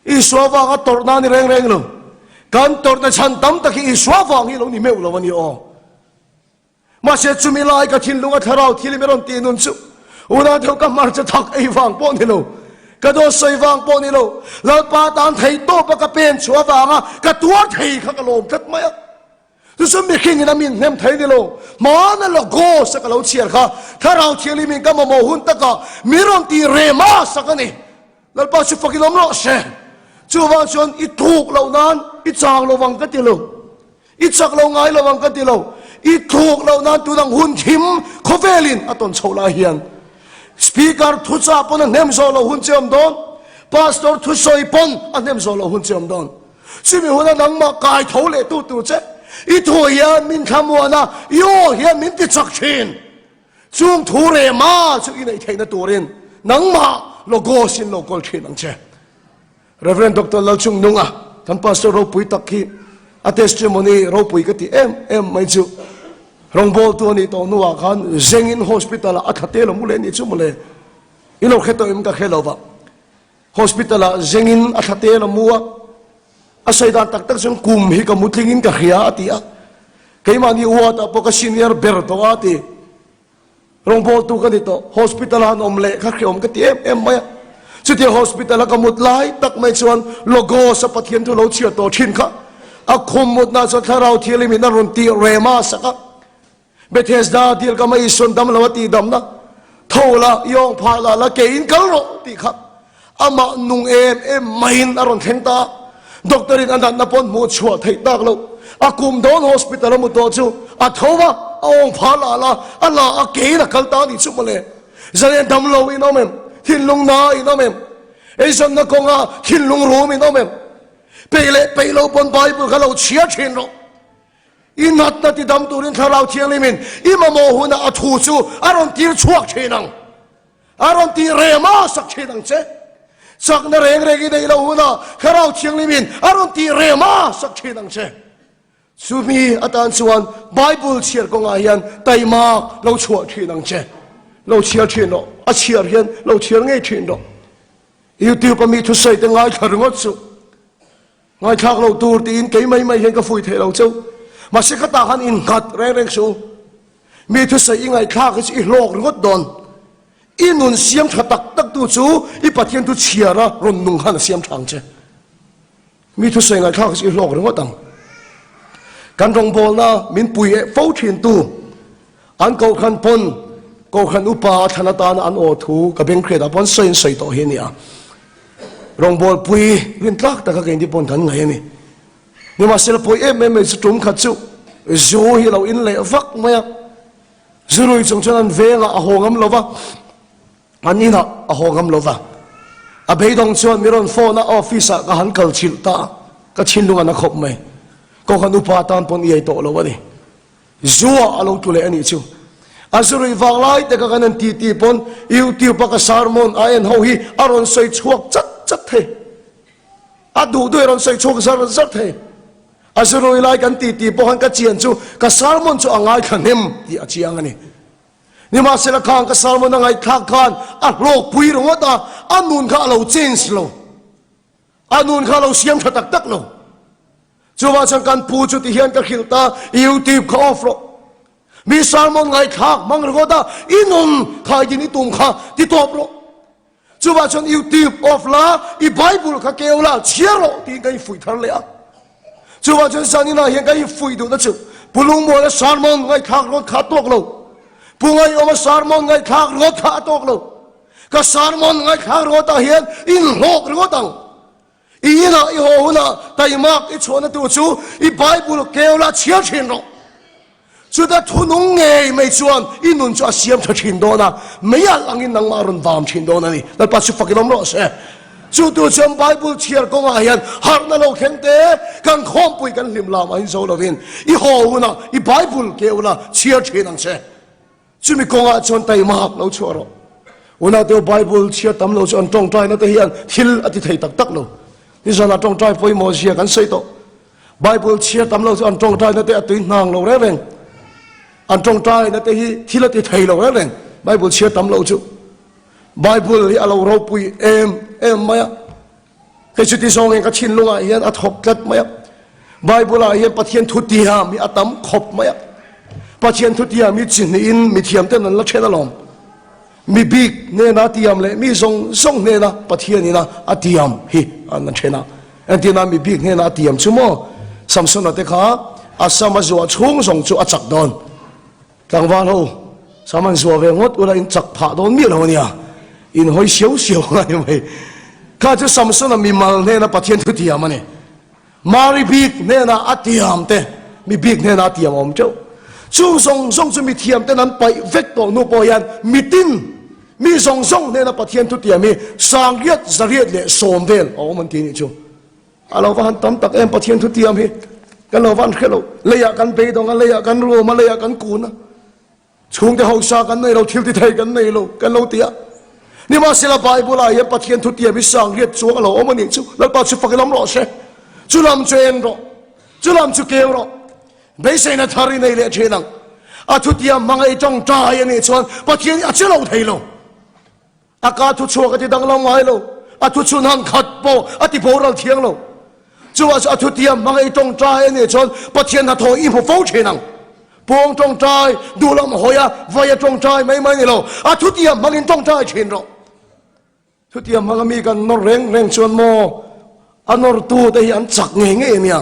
Isua vanga tawrhna a ni reng reng lo. Kan tawrhna chhan tam tak hi Isua vang hi lo ni meuh lo a ni aw. Mahse chumi lai ka thinlunga thlarau thil i rawn tih nun chu unau deuh ka hmarcha thak ei vang pawh ni lo, ka dawt sawi vang pawh ni lo, Lalpa tan thei tawpa ka pen chhuah avanga ka tuar thei kha ka lawm tlat mai a. Chu chu mihringin a min hnem thei ni lo, hmana Logos a ka lo chhiar kha Thlarau Thianghlimin ka mamawh hun takah mi rawn tih rema sak a ni. Lalpa chu fakin awm rawh se. Chuvang chuan i tluk loh nan i chang lo vang ka ti lo. I chak lo ngai lo ang ka ti lo. I tluk loh nan tun ang hun thim khawvelin a tawn chhoh lai hian Speaker thuchah pawn a hnem zawh loh hun che awm dawn, Pastor thusawi pawn a hnem zawh loh hun che awm dawn. Chumi huna nangmah kai tho leh tu tur che i thu hian min thlamuan a, i aw hian min ti chak thin. Chung thu rema chu i neih theihna turin nangmah Logos in lo kawl thin ang che. Rev. Doctor Lalchungnunga, kan pastor ropui tak hi a testimony ropui ka ti em em mai chu. Rawngbawltu a nih tawh hnuah khan Zengin Hospital ah a thla tel a mu leh nih chu mawle. I lo hre tawh em ka hre lo va. Hospital ah Zengin a thla tel a mu a, a sawi dan tak tak chuan kum hi ka mu tlingin ka hria a ti a. Keimahni ward ah pawh ka senior ber tawh a ti. Rawngbawltu ka ni tawh, hospital a han awm leh kha hreawm ka ti em em mai a. Chutia hospital a ka mut lai tak mai chuan Logos a Pathian thu lo chhiar tawh thin kha a khum mutna chuan Thlarau Thianghlim in a rawn tih rem a sak a. Bethesda dil ka mai Isuan dam lo a tih damna, tho la, i awng phah la la, keiin kal rawh tih kha Amah nung em em maiin a rawn thleng ta a, doctor in a natna pawn hmuh chhuah theih tak loh. A kum dawn hospital a mu tawh chu a tho va, a awng phah lah la, a la a kein a kal ta a nih chu mawle. Zalen dam lo in awm em? Thinlung na in awm em? Eizawnna kawnga thinlung rum in awm em? Peih leh peih lo pawn Bible kha lo chhiar thin rawh. I natna ti dam turin Thlarau Thianghlimin i mamawh hunah a thu chu a rawn tir chhuak thin ang. A rawn tih rem a sak thin ang che. Chakna reng reng i neih loh hunah Thlarau Thianghlimin a rawn tih rem a sak thin ang che. Chumi atan chuan Bible chhiar kawngah hian taimak lo chhuah thin ang che. Lo chhiar thin rawh. A chhiar hian lo chhiar ngei thin rawh. YouTube a mi thusawi te ngaithla ringawt suh. Ngaithlak loh tur tiin kei mai mai hian ka fui thei lo cheu. Mahse khatah khan innghat reng reng suh. Mi thusawi i ngaihthlak hi chu i hlawk ringawt dawn. I nun siam tha tak tak tu chu i Pathian thu chhiara rawn nung khan a siam tha ang che. Mi thusawi ngaihthlak hi chu i hlawk ringawt ang. Kan rawngbawlna min pui eh fo thin tu an kohhran pawn kohhran upa a thlan atana an aw thu ka bengkriatah pawn sawi an sawi tawh hi a ni a. Rawngbawlpui rintlak taka keini pawn kan ngaih a ni. Nimahsela pawi em em mai chu tum khat chu zu hi a lo in leh vak mai a, zu rui chung chuan an vengah a haw ngam lo va, an inah a haw ngam lo va. A beidawng chuan mi rawn phone a, office ah ka han kal chilh ta a, ka thinlung a na khawp mai. Kawnghan upa tan pawn iai tawh lo a ni. Zu ah a lo tlu leh a nih chu. A zu rui vang lai te kha kan han ti ti pawn YouTube a ka sermon a en ho hi a rawn sawi chhuak chat chat thei. A duh duh i rawn sawi chhuak zar zar thei. A zurui lai kan ti ti pawh khan ka chian chu ka sermon chu a ngaithla hnem tih a chiang a ni. Nimahsela khang ka sermon a ngaihthlak khan a hlawkpui ringawt a, a nun kha a lo change lo. A nun kha a lo siam tha tak tak lo. Chuvang chuan kan pu chu ti hian ka hrilh ta, YouTube kha off rawh. Mi sermon ngaihthlak hmang ringawt a, i nun kha i din i tum kha ti tawp rawh. Chuvah chuan YouTube off la, i Bible kha keu la, chhiar rawh tiin ka infuih thar leh a. Chuvah chuan zaninah hian ka infuih duhna chu Pu Lungmuana sermon ngaihthlak rawt kha a tawk lo. Pu Ngaiawma sermon ngaihthlak rawt kha a tawk lo. Ka sermon ngaihthlak rawtah hian inhlawk ringawt ang. I inah i haw hunah taimak i chhuahna tur chu i Bible keu la chhiar thin rawh. Chuta thunung ngei mai chuan i nun chu a siam tha thin dawn a, mei alh angin nangmah a rawn vam thin dawn a ni. Lalpa chu fakin awm rawh se. Chu tur chuan Bible chhiar kawngah hian harhna lo thleng te, kan khawmpui kan hlim lam a inzo lovin i haw hunah i Bible keu la chhiar thin ang che. Chumi kawngah chuan taimak lo chhuah rawh. Unaute Bible chhiar tam lo chu an tawngtaina te hian thil a ti thei tak tak lo. Nizanah tawngtai pawimawh zia kan sawi tawh. Bible chhiar tam lo chu an tawngtaina te a tui hnang lo reng reng. An tawngtaina te hi thil a ti thei lo reng reng. Bible chhiar tam lo chu. Bible hi a lo ropui em em mai a. Hei chuti zawngin ka thinlungah hian a thawk tlat mai a. Bible-ah hian Pathian thu tiam hi a tam khawp mai a. Pathian thu tiam hi chi hnihin mi thiamten an la then alawm. Mi bik hnena tiam leh mi zawng zawng hnena Pathianina a tiam hi an la then a. Entirna mi bik hnena a tiam chu maw Samsona te kha a sam a zuah chhung zawng chu a chak dawn. Tlangval ho, sam an zuah ve ngawt ula in chak phah dawn miah lo ania, in hawi siau siau a ni mai. Kha chu Samsona mimal hnena Pathian thu tiam a ni. Mari bik hnena a tiam te. Mi bik hnenah tiam a awm teuh. Chung zawng zawng chu mithiam ten an paih vek tawh hnu pawh hian mitin, mi zawng zawng hnena Pathian thutiam hi sangriat, zariat leh sawm vel a awm an ti nih chu. A lo va han tam tak em Pathian thutiam hi kan lo va han hre lo. Leiah kan beidawng a, leiah kan ruam a, leiah kan kun a. Chhungte hausa kan nei lo, thil ti thei kan nei lo, kan lo ti a. Nimahsela Bible ah hian Pathian thutiam hi sangriat chuang a lo awm a nih chu. Lalpa chu fak i lam rawh se. Chu lam chu en rawh. Chu lam chu keu rawh. Beiseina thar i nei leh thin ang. A thutiam hmanga i tawngtai a nih chuan Pathian hi a che lo thei lo. A ka thu chhuak a ti danglam ngai lo, a thu chhun han khat pawh a ti boral thiang lo. Chuvah chu a thutiam hmanga i tawngtai a nih chuan Pathian hnathawh i hmu fo thin ang. Puang tawngtai, duhlam hawi a, vai a tawngtai mai mai ni lo, a thutiam hmangin tawngtai thin rawh. Thutiam hmanga mi kan nawr reng reng chuan maw a nawrtu te hi an chak ngei ngei a nia.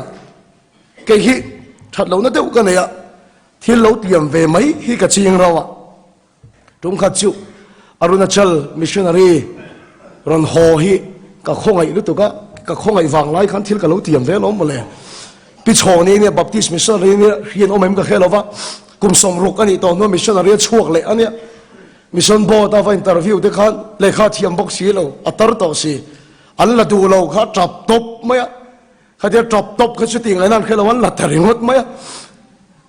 Kei hi that lohna deuh ka nei a, thil lo tiam ve mai hi ka ching rauh a. Tumkhat chu Arunachal missionary rawn haw hi ka khawngaih lutuk a, ka khawngaih vang lai khan thil ka lo tiam ve alawm mawle. Pi Chhawni nia Baptist missionary nia hrian awm em ka hre lo va, kum sawmruk a nih tawh hnuah missionary a chhuak leh a nia. Mission board a va interview te khan lehkha thiam bawk si lo, a tar tawh si. An la duh lo kha a tap tawp mai a. Khatia tap tawp kha chuti ngaihna an hre lo, an la ta ringawt mai a.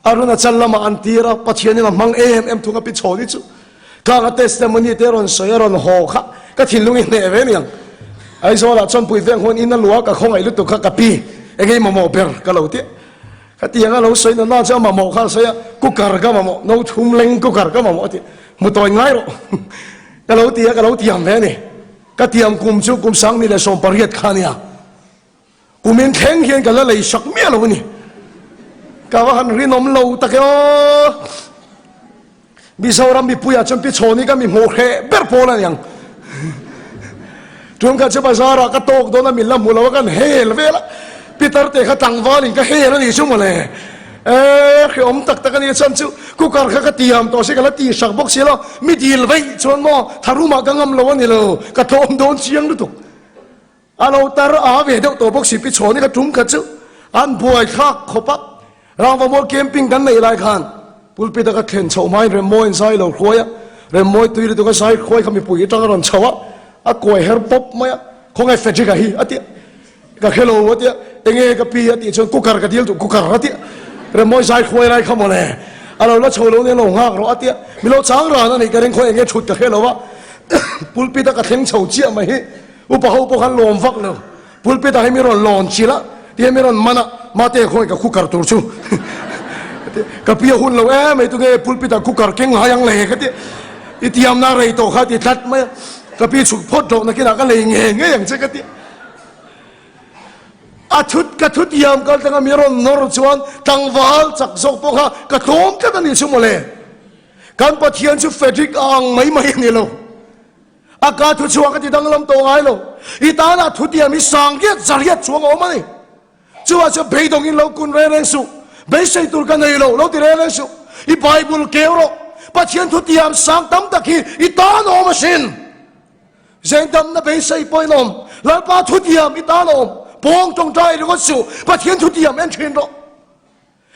Arunachal lamah an tir a, Pathianin a hmang em em thung a pi Chhawni chu. Khang a testimony te rawn sawi a rawn haw kha ka thinlung i hneh ve niang. Aizawlah chuan pui veng huan in a luah ka khawngaih lutuk kha ka pi eng ei mamawh ber ka lo tia. Khatiang a lo sawi na na chu a mamawh kha a sawi a, cooker ka mamawh, no thum leng cooker ka mamawh a ti. Hmu tawi ngai rawh ka lo ti a, ka lo tiam ve a ni. Ka tiam kum chu kum 2018 kha a nia. Kumin thleng hian ka la lei sak miah lo a ni. Ka va han rinawm lo tak e aw. Mizoram mipuiah chuan Pi Chhawni ka mi hmuh hreh ber pawl a ni ang. Tun kha chu bazarah ka tawk dawn a min la hmu lo a kan hel vel a. Pitar te kha tlangvalin ka hel a ni chu mawle. E hreawm tak tak a ni chuan chu cooker kha ka tiam tawh si ka la ti sak bawk si lo. Mi dil veih chuan maw tharumah ka ngam lo a ni lo. Ka tlawm dawn chiang lutuk. A lo tar a ve deuh tawh bawk si Pi Chhawni kha tum khat chu an buai thlak khawp a. Rangvamual camping kan neih lai khan pulpit a ka thlen chhoh hmain Remmawiin zai lo hruai a, Remmawi tui lutuk a zai hruai kha mipui atang a rawn chho a, a kuai her pawp mai a, khawnge Frederick-a hi a ti a, ka hre lo a ti a, enge ka pi a tih chuan cooker ka dil duh cooker a ti a, Remmawi zai hruai lai kha mawle a lo la chho lo nia lo nghak rawh a ti a, mi lo chang ran a nih ka ring khaw enge thut ka hre lo a, pulpit a ka thleng chho chiah mai hi. Upa ho pawh khan lawm vak lo. Pulpit ah hi mi rawn lawn chilh a, tihian mi rawn man a, mate khawi ka cooker tur chu ka pi a hun lo em mai tunge pulpit ah cooker keng hai ang le ka ti i tiamna rei tawh kha ti tlat mai a, ka pi chhuk phawt rawh nakinah ka lei ngei ngei ang che ka ti. A thut ka thu tiam kal tanga mi rawn nawr chuan tlangval chak zawk pawh kha ka tlawm tlat a nih chu mawle. Kan Pathian chu Frederick a ang mai mai a ni lo. A ka thu chhuak a ti danglam tawh ngai lo. I tana thutiam hi sangriat zariat chuang a awm a ni. Chuvah chuan beidawngin lo kun reng reng suh. Beisei tur ka nei lo, lo ti reng reng suh. I Bible keu rawh. Pathian thutiam sang tam tak hi i tan a awm asin. Zengdamna beisei pawhin a awm. Lalpa thutiam i tan a awm. Pawng tawngtai ringawt suh. Pathian thutiam en thin rawh.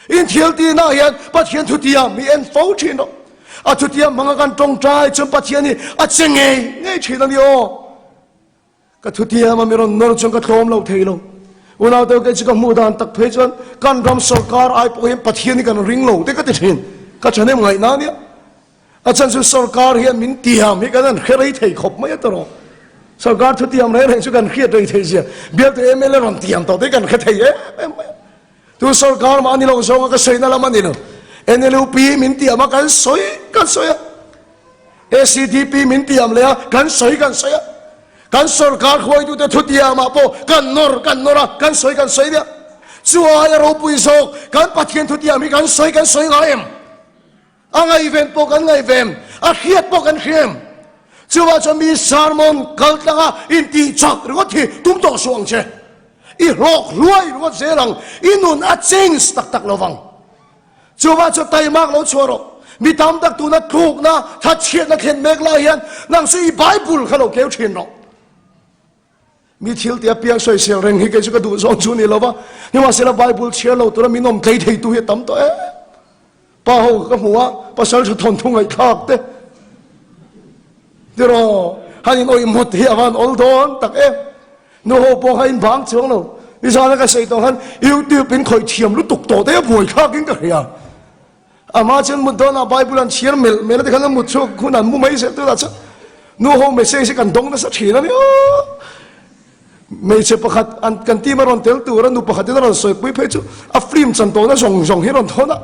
Inthial tihna hian Pathian thutiam hi en fo thin rawh. A thutiam hmanga kan tawngtai chuan Pathian hi a che ngei ngei thin a ni aw. Ka thutiam a mi rawn nawr chuan ka tlawm lo thei lo. Unau te kei chu ka hmuh dan tak phei chuan kan ram sorkar ai pawh hian Pathian hi kan ring lo te ka ti thin. Ka thahnem ngaihna a nia. A chhan chu sorkar hian min tiam hi kan han hre rei thei khawp mai a tawrh. Sorkar thutiam reng reng chu kan hriat rei thei zia. Bialtu mla rawn tiam tawh te hi kan hre thei em em mai a. Tu sorkar mah a ni lo zawnga ka sawina lam a ni lo. NLUP min tiam a kan sawi kan sawi a. ACDP min tiam leh a kan sawi kan sawi a. Kan sorkar hruaitute thu tiamah pawh kan nawr kan nawr a kan sawi kan sawi nia. Chu aia ropui zawk kan Pathian thu tiam hi kan sawi kan sawi ngai em? A ngaihven pawh kan ngaihven, a hriat pawh kan hria em? Chuvah chuan mi sermon kal tlanga intih chak ringawt hi tum tawh suh ang che. I hlawk hluai ringawt zel ang, i nun a change tak tak lo vang. Chuvah chuan taimak lo chhuah rawh. Mi tam tak tuna tlukna, thatchhiatna thlen mek lai hian nang chu i Bible kha lo keu thin rawh. Mi thil tia piang sawisel reng hi kei chu ka duh zawng chu ni lo va, nimahsela Bible chhiar lo tura min awm tlei theitu hi a tam tawh em. Pa ho ka hmu a, pasal tha thawnthu ngaihthlak te tiraw han in awih mut hi a van awl dawn tak em. Nu ho pawh kha in bang chuang lo, nizana ka sawi tawh khan YouTube in khawih thiam lutuk tawh te a buaithlak in ka hria. Amah chuan mut dawnah Bible an chhiar melh melh a tikhan an mut chhuak hun an mu mai zel tunah chuan nu ho message hi kan dawng nasa thin a ni aw. Hmeichhe pakhat an kan team a rawn tel tur a nu pakhatin a rawn sawipui phei chu a film chan tawhna zawng zawng hi rawn thawn a.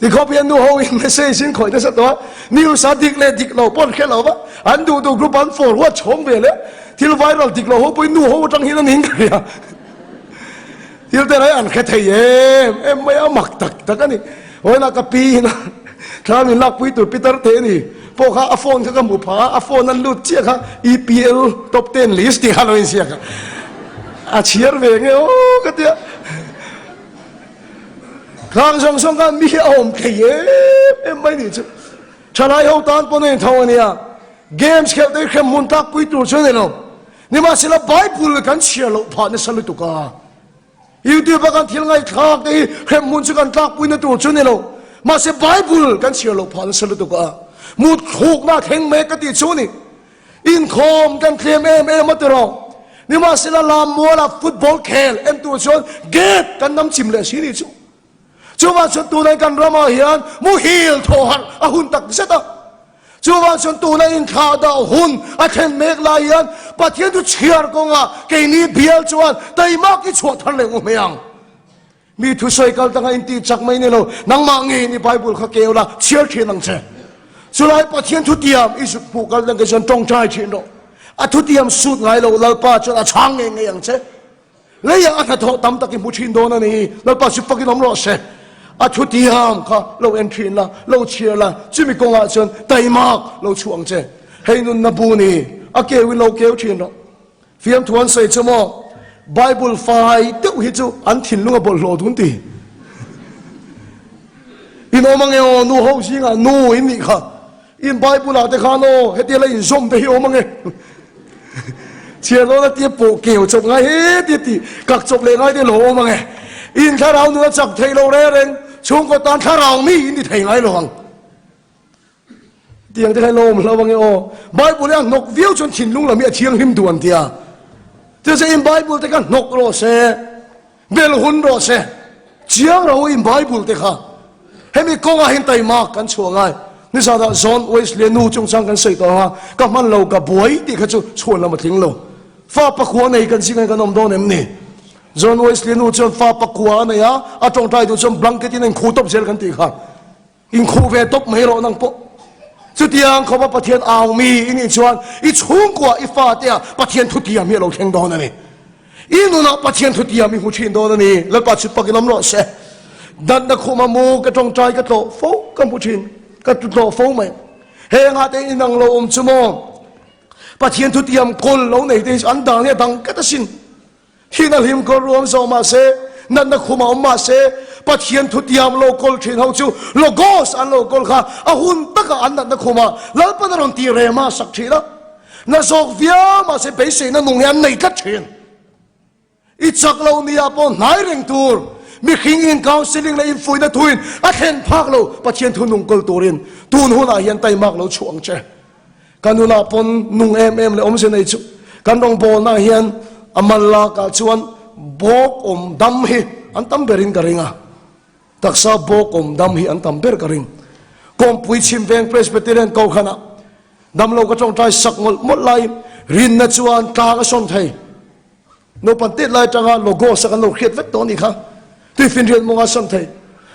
Tikhawp hian nu ho in message in khawih nasa tawh a, news a dik leh dik lo pawh an hre lo va, an duh duh group an forward chhawng ve leh thil viral dik lo ho pawhin nu ho atang hian an in ka hria. Thil te rei an hre thei em em mai a, mak tak tak a ni. Vawiinah ka pi in thla min lakpui tur Peter te ni pawh kha a phone kha ka hmu phah a, a phone an lut chiah kha EPL top ten list tih kha lo inziak a, a chhiar ve nge aw ka tia. Khang zawng zawng khan mi hi a awm thei em em mai nih chu. Thalai ho tan pawn a intho a nia, games khelh te hi hrem hmun tlakpui tur chu a ni lo. Nimahsela Bible kan chhiar loh phah nasa lutuk a, YouTube a kan thil ngaihthlak te hi hremhmun chu kan tlakpuina tur chu ni lo, mahse Bible kan chhiar loh phah nasa lutuk a, mut thlukna a thleng mek ka tih chu ni. Inkhawm kan tlem em em a tiraw. Nimahsela Lammuala football khel en tur chuan gate kan nam chim leh si ni chu. Chuvang chuan tunah kan ramah hian muhil thaw harh a hun tak zet a. Chuvang chuan tuna inthlah dah hun a thlen mek lai hian Pathian chu chhiar kawngah keini bial chuan taimak i chhuah thar leh ngawh mai ang. Mi thusawi kal tanga intih chak mai ni lo, nangmah ngeiin i Bible kha keu la, chhiar thin ang che. Chulai Pathian thutiam i zut hmuh kal tang ke chuan tawngtai thin rawh. A thutiam sut ngai lo Lalpa chuan a chhang ngei ngei ang che. Leiah a hnathawh tam tak i hmu thin dawn a ni. Lalpa chu fakin awm rawh se. A thutiam kha lo en thin la, lo chhiar la, chumi kawngah chuan taimak lo chhuah ang che. Hei nunna bu ni, a keuin lo keu thin rawh. Fiamthu an sawi chu maw, Bible fai deuh hi chu an thinlung a bawlhhlawh dun ti. In awm ange aw, nu ho zingah nu in nih kha. In Bible ah te khan aw hetia la inzawm te hi awm ange. Chhiar dawn a tia pawh keu chawp ngai he tia tih kak chawp leh ngai te lo awm ange. In thlarau nun a chak theih lo reng reng chhungkaw tan thlarau mi in ti thei ngai lo ang. Tiang te khan lo awm hlo ange aw. Bible hi a hnawk viau chuan thinlung lam hi a thianghlim duh an tia. Chuan in Bible te kha hnawk rawh se. Bel hun rawh se. Chiang ro in Bible te kha. Hemi kawngah hian taimak kan chhuah ngai. Nizanah John Wesley nu chungchang kan sawi tawh ang a, ka hman lo ka buai tih kha chu chhuan lam a tling lo. Fa pakua nei kan zingah kan awm dawn em ni? John Wesley nu chuan fa pakua a nei a, a tawngtai duh chuan blanket in a inkhuh tawp zel kan tih kha. Inkhuh ve tawp mai rawh nang pawh. Chutiang khawpa Pathian au mi i nih chuan i chhungkua i fatea Pathian thutiam hi a lo thleng dawn a ni. I nunah Pathian thutiam i hmu thin dawn a ni. Lalpa chu pakin awm rawh se. Natna khuma mu ka tawngtai ka tlawh fo ka hmu thin. Ka tlawh fo mai. Hengah te inang lo awm chu maw? Pathian thutiam kawl lo nei te hi chu an dang hi a dang kat asin. Hin a hlim kawr ruam zawh mah se, natna khum a awm mah se, Pathian thutiam lo kawl thin ho chu Logos an lo kawl kha a hun takah an natna khumah Lalpan a rawn ti rem a sak thin a. Na zawk viau mah se beiseina nung hi an nei tlat thin. I chak lo nia pawh hnai reng tur, mihring in counselling leh infuihna thuin a thlen phak lo Pathian thu nung kawl turin tun hunah hian taimak lo chhuah ang che. Ka nunah pawn nung em em leh awmze nei chu kan rawngbawlnaah hian a mal lakah chuan bawk awm dam hi an tam berin ka ring a, taksa bawk awm dam hi an tam ber ka ring. Kawngpui chhim veng Presbyterian Kohhranah damlo ka tawngtai sak mawlh mawlh laiin rinna chuan tlang a sawn thei. Naupan tet lai atanga Logos a kan lo hriat vek tawh a nih kha. Tuifinriat mawnga sam thei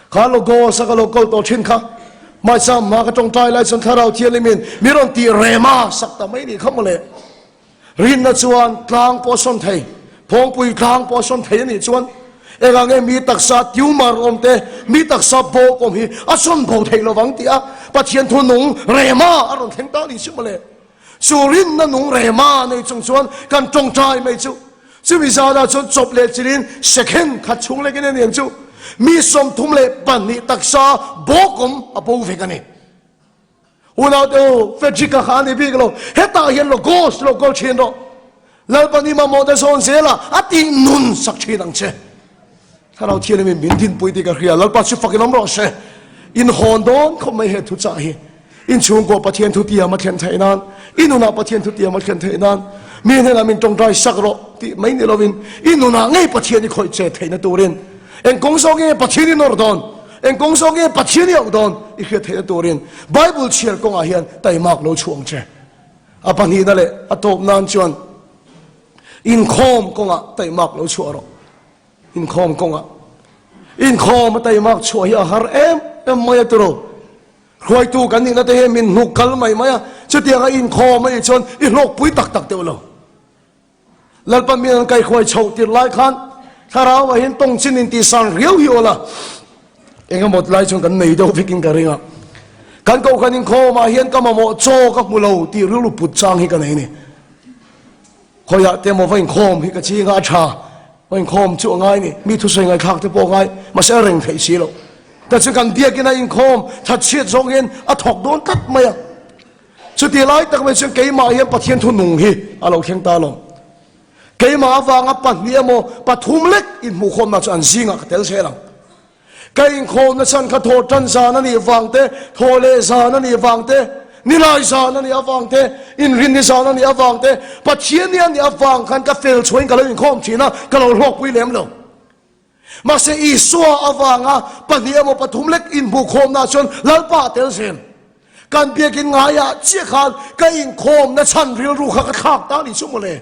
kha Logos a ka lo kal tawh thin kha. Hmaisam hma ka tawngtai lai chuan Thlarau Thianghlimin min rawn tih rema sak ta mai nih kha mawle. Rinna chuan tlang pawh a sawn thei, phawngpui tlang pawh a sawn thei a nih chuan engah nge mi taksa tumor awm te, mi taksa bawk awm hi a sawn bo theih lovang tih a Pathian thu nung rema a rawn thleng ta a nih si mawle. Chu rinna nung rema nei chung chuan kan tawngtai mai chu. Chumi zanah chuan chawp leh chilhin second khat chhung lekin a niang chu mi 34 taksa bawkawm a bo vek a ni. Unaute u, Frederick-a kha a ni bik lo, hetah hian Logos lo kawl thin rawh. Lalpa ni mamawh te zawn zela a tih nun sak thin ang che. Thlarau Thianghlim in min dinpui tih ka hria, Lalpa chu fakin awm rawh se. In hawn dawn khawp mai he thuchah hi. In chhungkaw Pathian thu tiam a thlen theih nan, i nunah Pathian thu tiam a thlen theih nan, mi hnenah min tawngtai sak rawh tih mai ni lovin i nunah ngei Pathian i khawih che theihna turin eng kawng zawk nge Pathian i nawr dawn, eng kawng zawk nge Pathian i auh dawn i hriat theihna turin Bible chhiar kawngah hian taimak lo chhuah ang che. A pahnihna leh a tawp nan chuan inkhawm kawngah taimak lo chhuah rawh. Inkhawm kawngah inkhawm a taimak chhuah hi a har em em mai a tiro. Hruaitu kan nihna te hian min hnuk kal mai mai a, chutianga inkhawm a nih chuan i hlawkpui tak tak deuh lo. Lalpa min an kaihruai chhoh tir lai khan thlarau ah hian tawng chin in tihsan riau hi awl a, engemaw lai chuan kan nei deuh vek in ka ring a. Kan kohhran inkhawm ah hian ka mamawh chaw ka hmu lo tih rilru put chang hi ka nei a ni. Khawiah te emaw va inkhawm hi ka ching a, a tha, va inkhawm chu a ngai ni, mi thusawi ngaihthlak te pawh a ngai, mahse a reng theih si lo. Ta chu kan biakin a inkhawm thatchhiat zawng hian a thawk dawn tlat mai a. Chutih lai tak mai chuan keimah hian Pathian thu nung hi a lo thleng ta lo. Keimah avanga pahnih emaw pathum lek inhmuhkhawmna chu an zingah ka tel zel ang. Ka inkhawmna chhan kha thaw tan zan a nih vang te, thaw leh zan a nih vang te, nilai zan a nih avang te, inrinni zan a nih avang te, Pathian ni a nih avang khan ka fel chhuahin ka lo inkhawm thin a, ka lo hlawkpui lem lo. Mahse Isua avanga pahnih emaw pathum lek inhmuhkhawmna chuan Lalpa a tel zel. Kan biakin ngaiah chiah khan ka inkhawmna chhan rilru kha ka thlak ta ni chu mawle.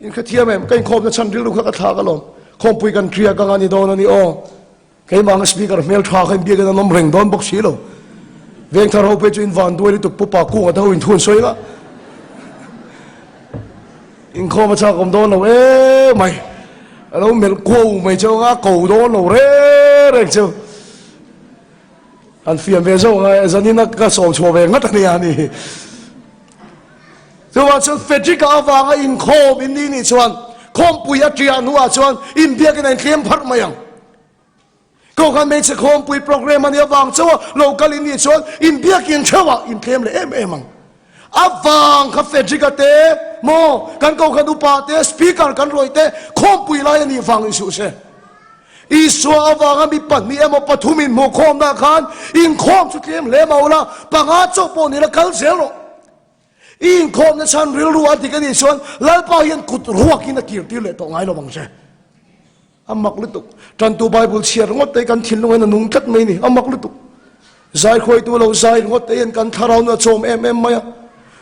In hrethiam em? Ka inkhawmna chhan rilru kha ka thlak alawm. Khawmpui kan hria ka nga ni dawn a ni aw. Keimah anga speaker hmel tha kha in biakin an awm reng dawn bawk si lo. Vengthar ho phei chu in van duai lutuk pupa kunga te ho in thun sawi nga. Inkhawm a chak awm dawn lo e mai. A lo melh kuau mai cheu anga ko dawn lo reng reng cheu. An fiam ve zawk anga zanin a ka sawm chhuah ve ngat a nia ni. Chuvang chuan Frederick-a avanga inkhawm in ni nih chuan khawmpui a ṭiah hnuah chuan inbiakin a intlem pharh mai ang. Kohhran hmeichhe khawmpui program a nih avang chauha lo kal in nih chuan inbiakin theuhah intlem leh em em ang. Avang kha Frederick-a te maw kan kohhran upa te speaker kan rawih te khawmpui lai a nih vang ni suh se. Isua avanga mi pahnih emaw pathum inhmuhkhawmna khan inkhawm chu tlem hle mah ula panga chauh pawh ni la kal zel rawh. I inkhawmna chhan rilru a dik a nih chuan Lalpa hian kut ruakin a kirtir leh tawh ngai lo ang che. A mak lutuk. Tantu Bible chhiar ringawt te hi kan thinlung hian a nung tlat mai ni. A mak lutuk. Zai khuaitu lo zai ringawt te hian kan thlarau nun a chawm em em mai a.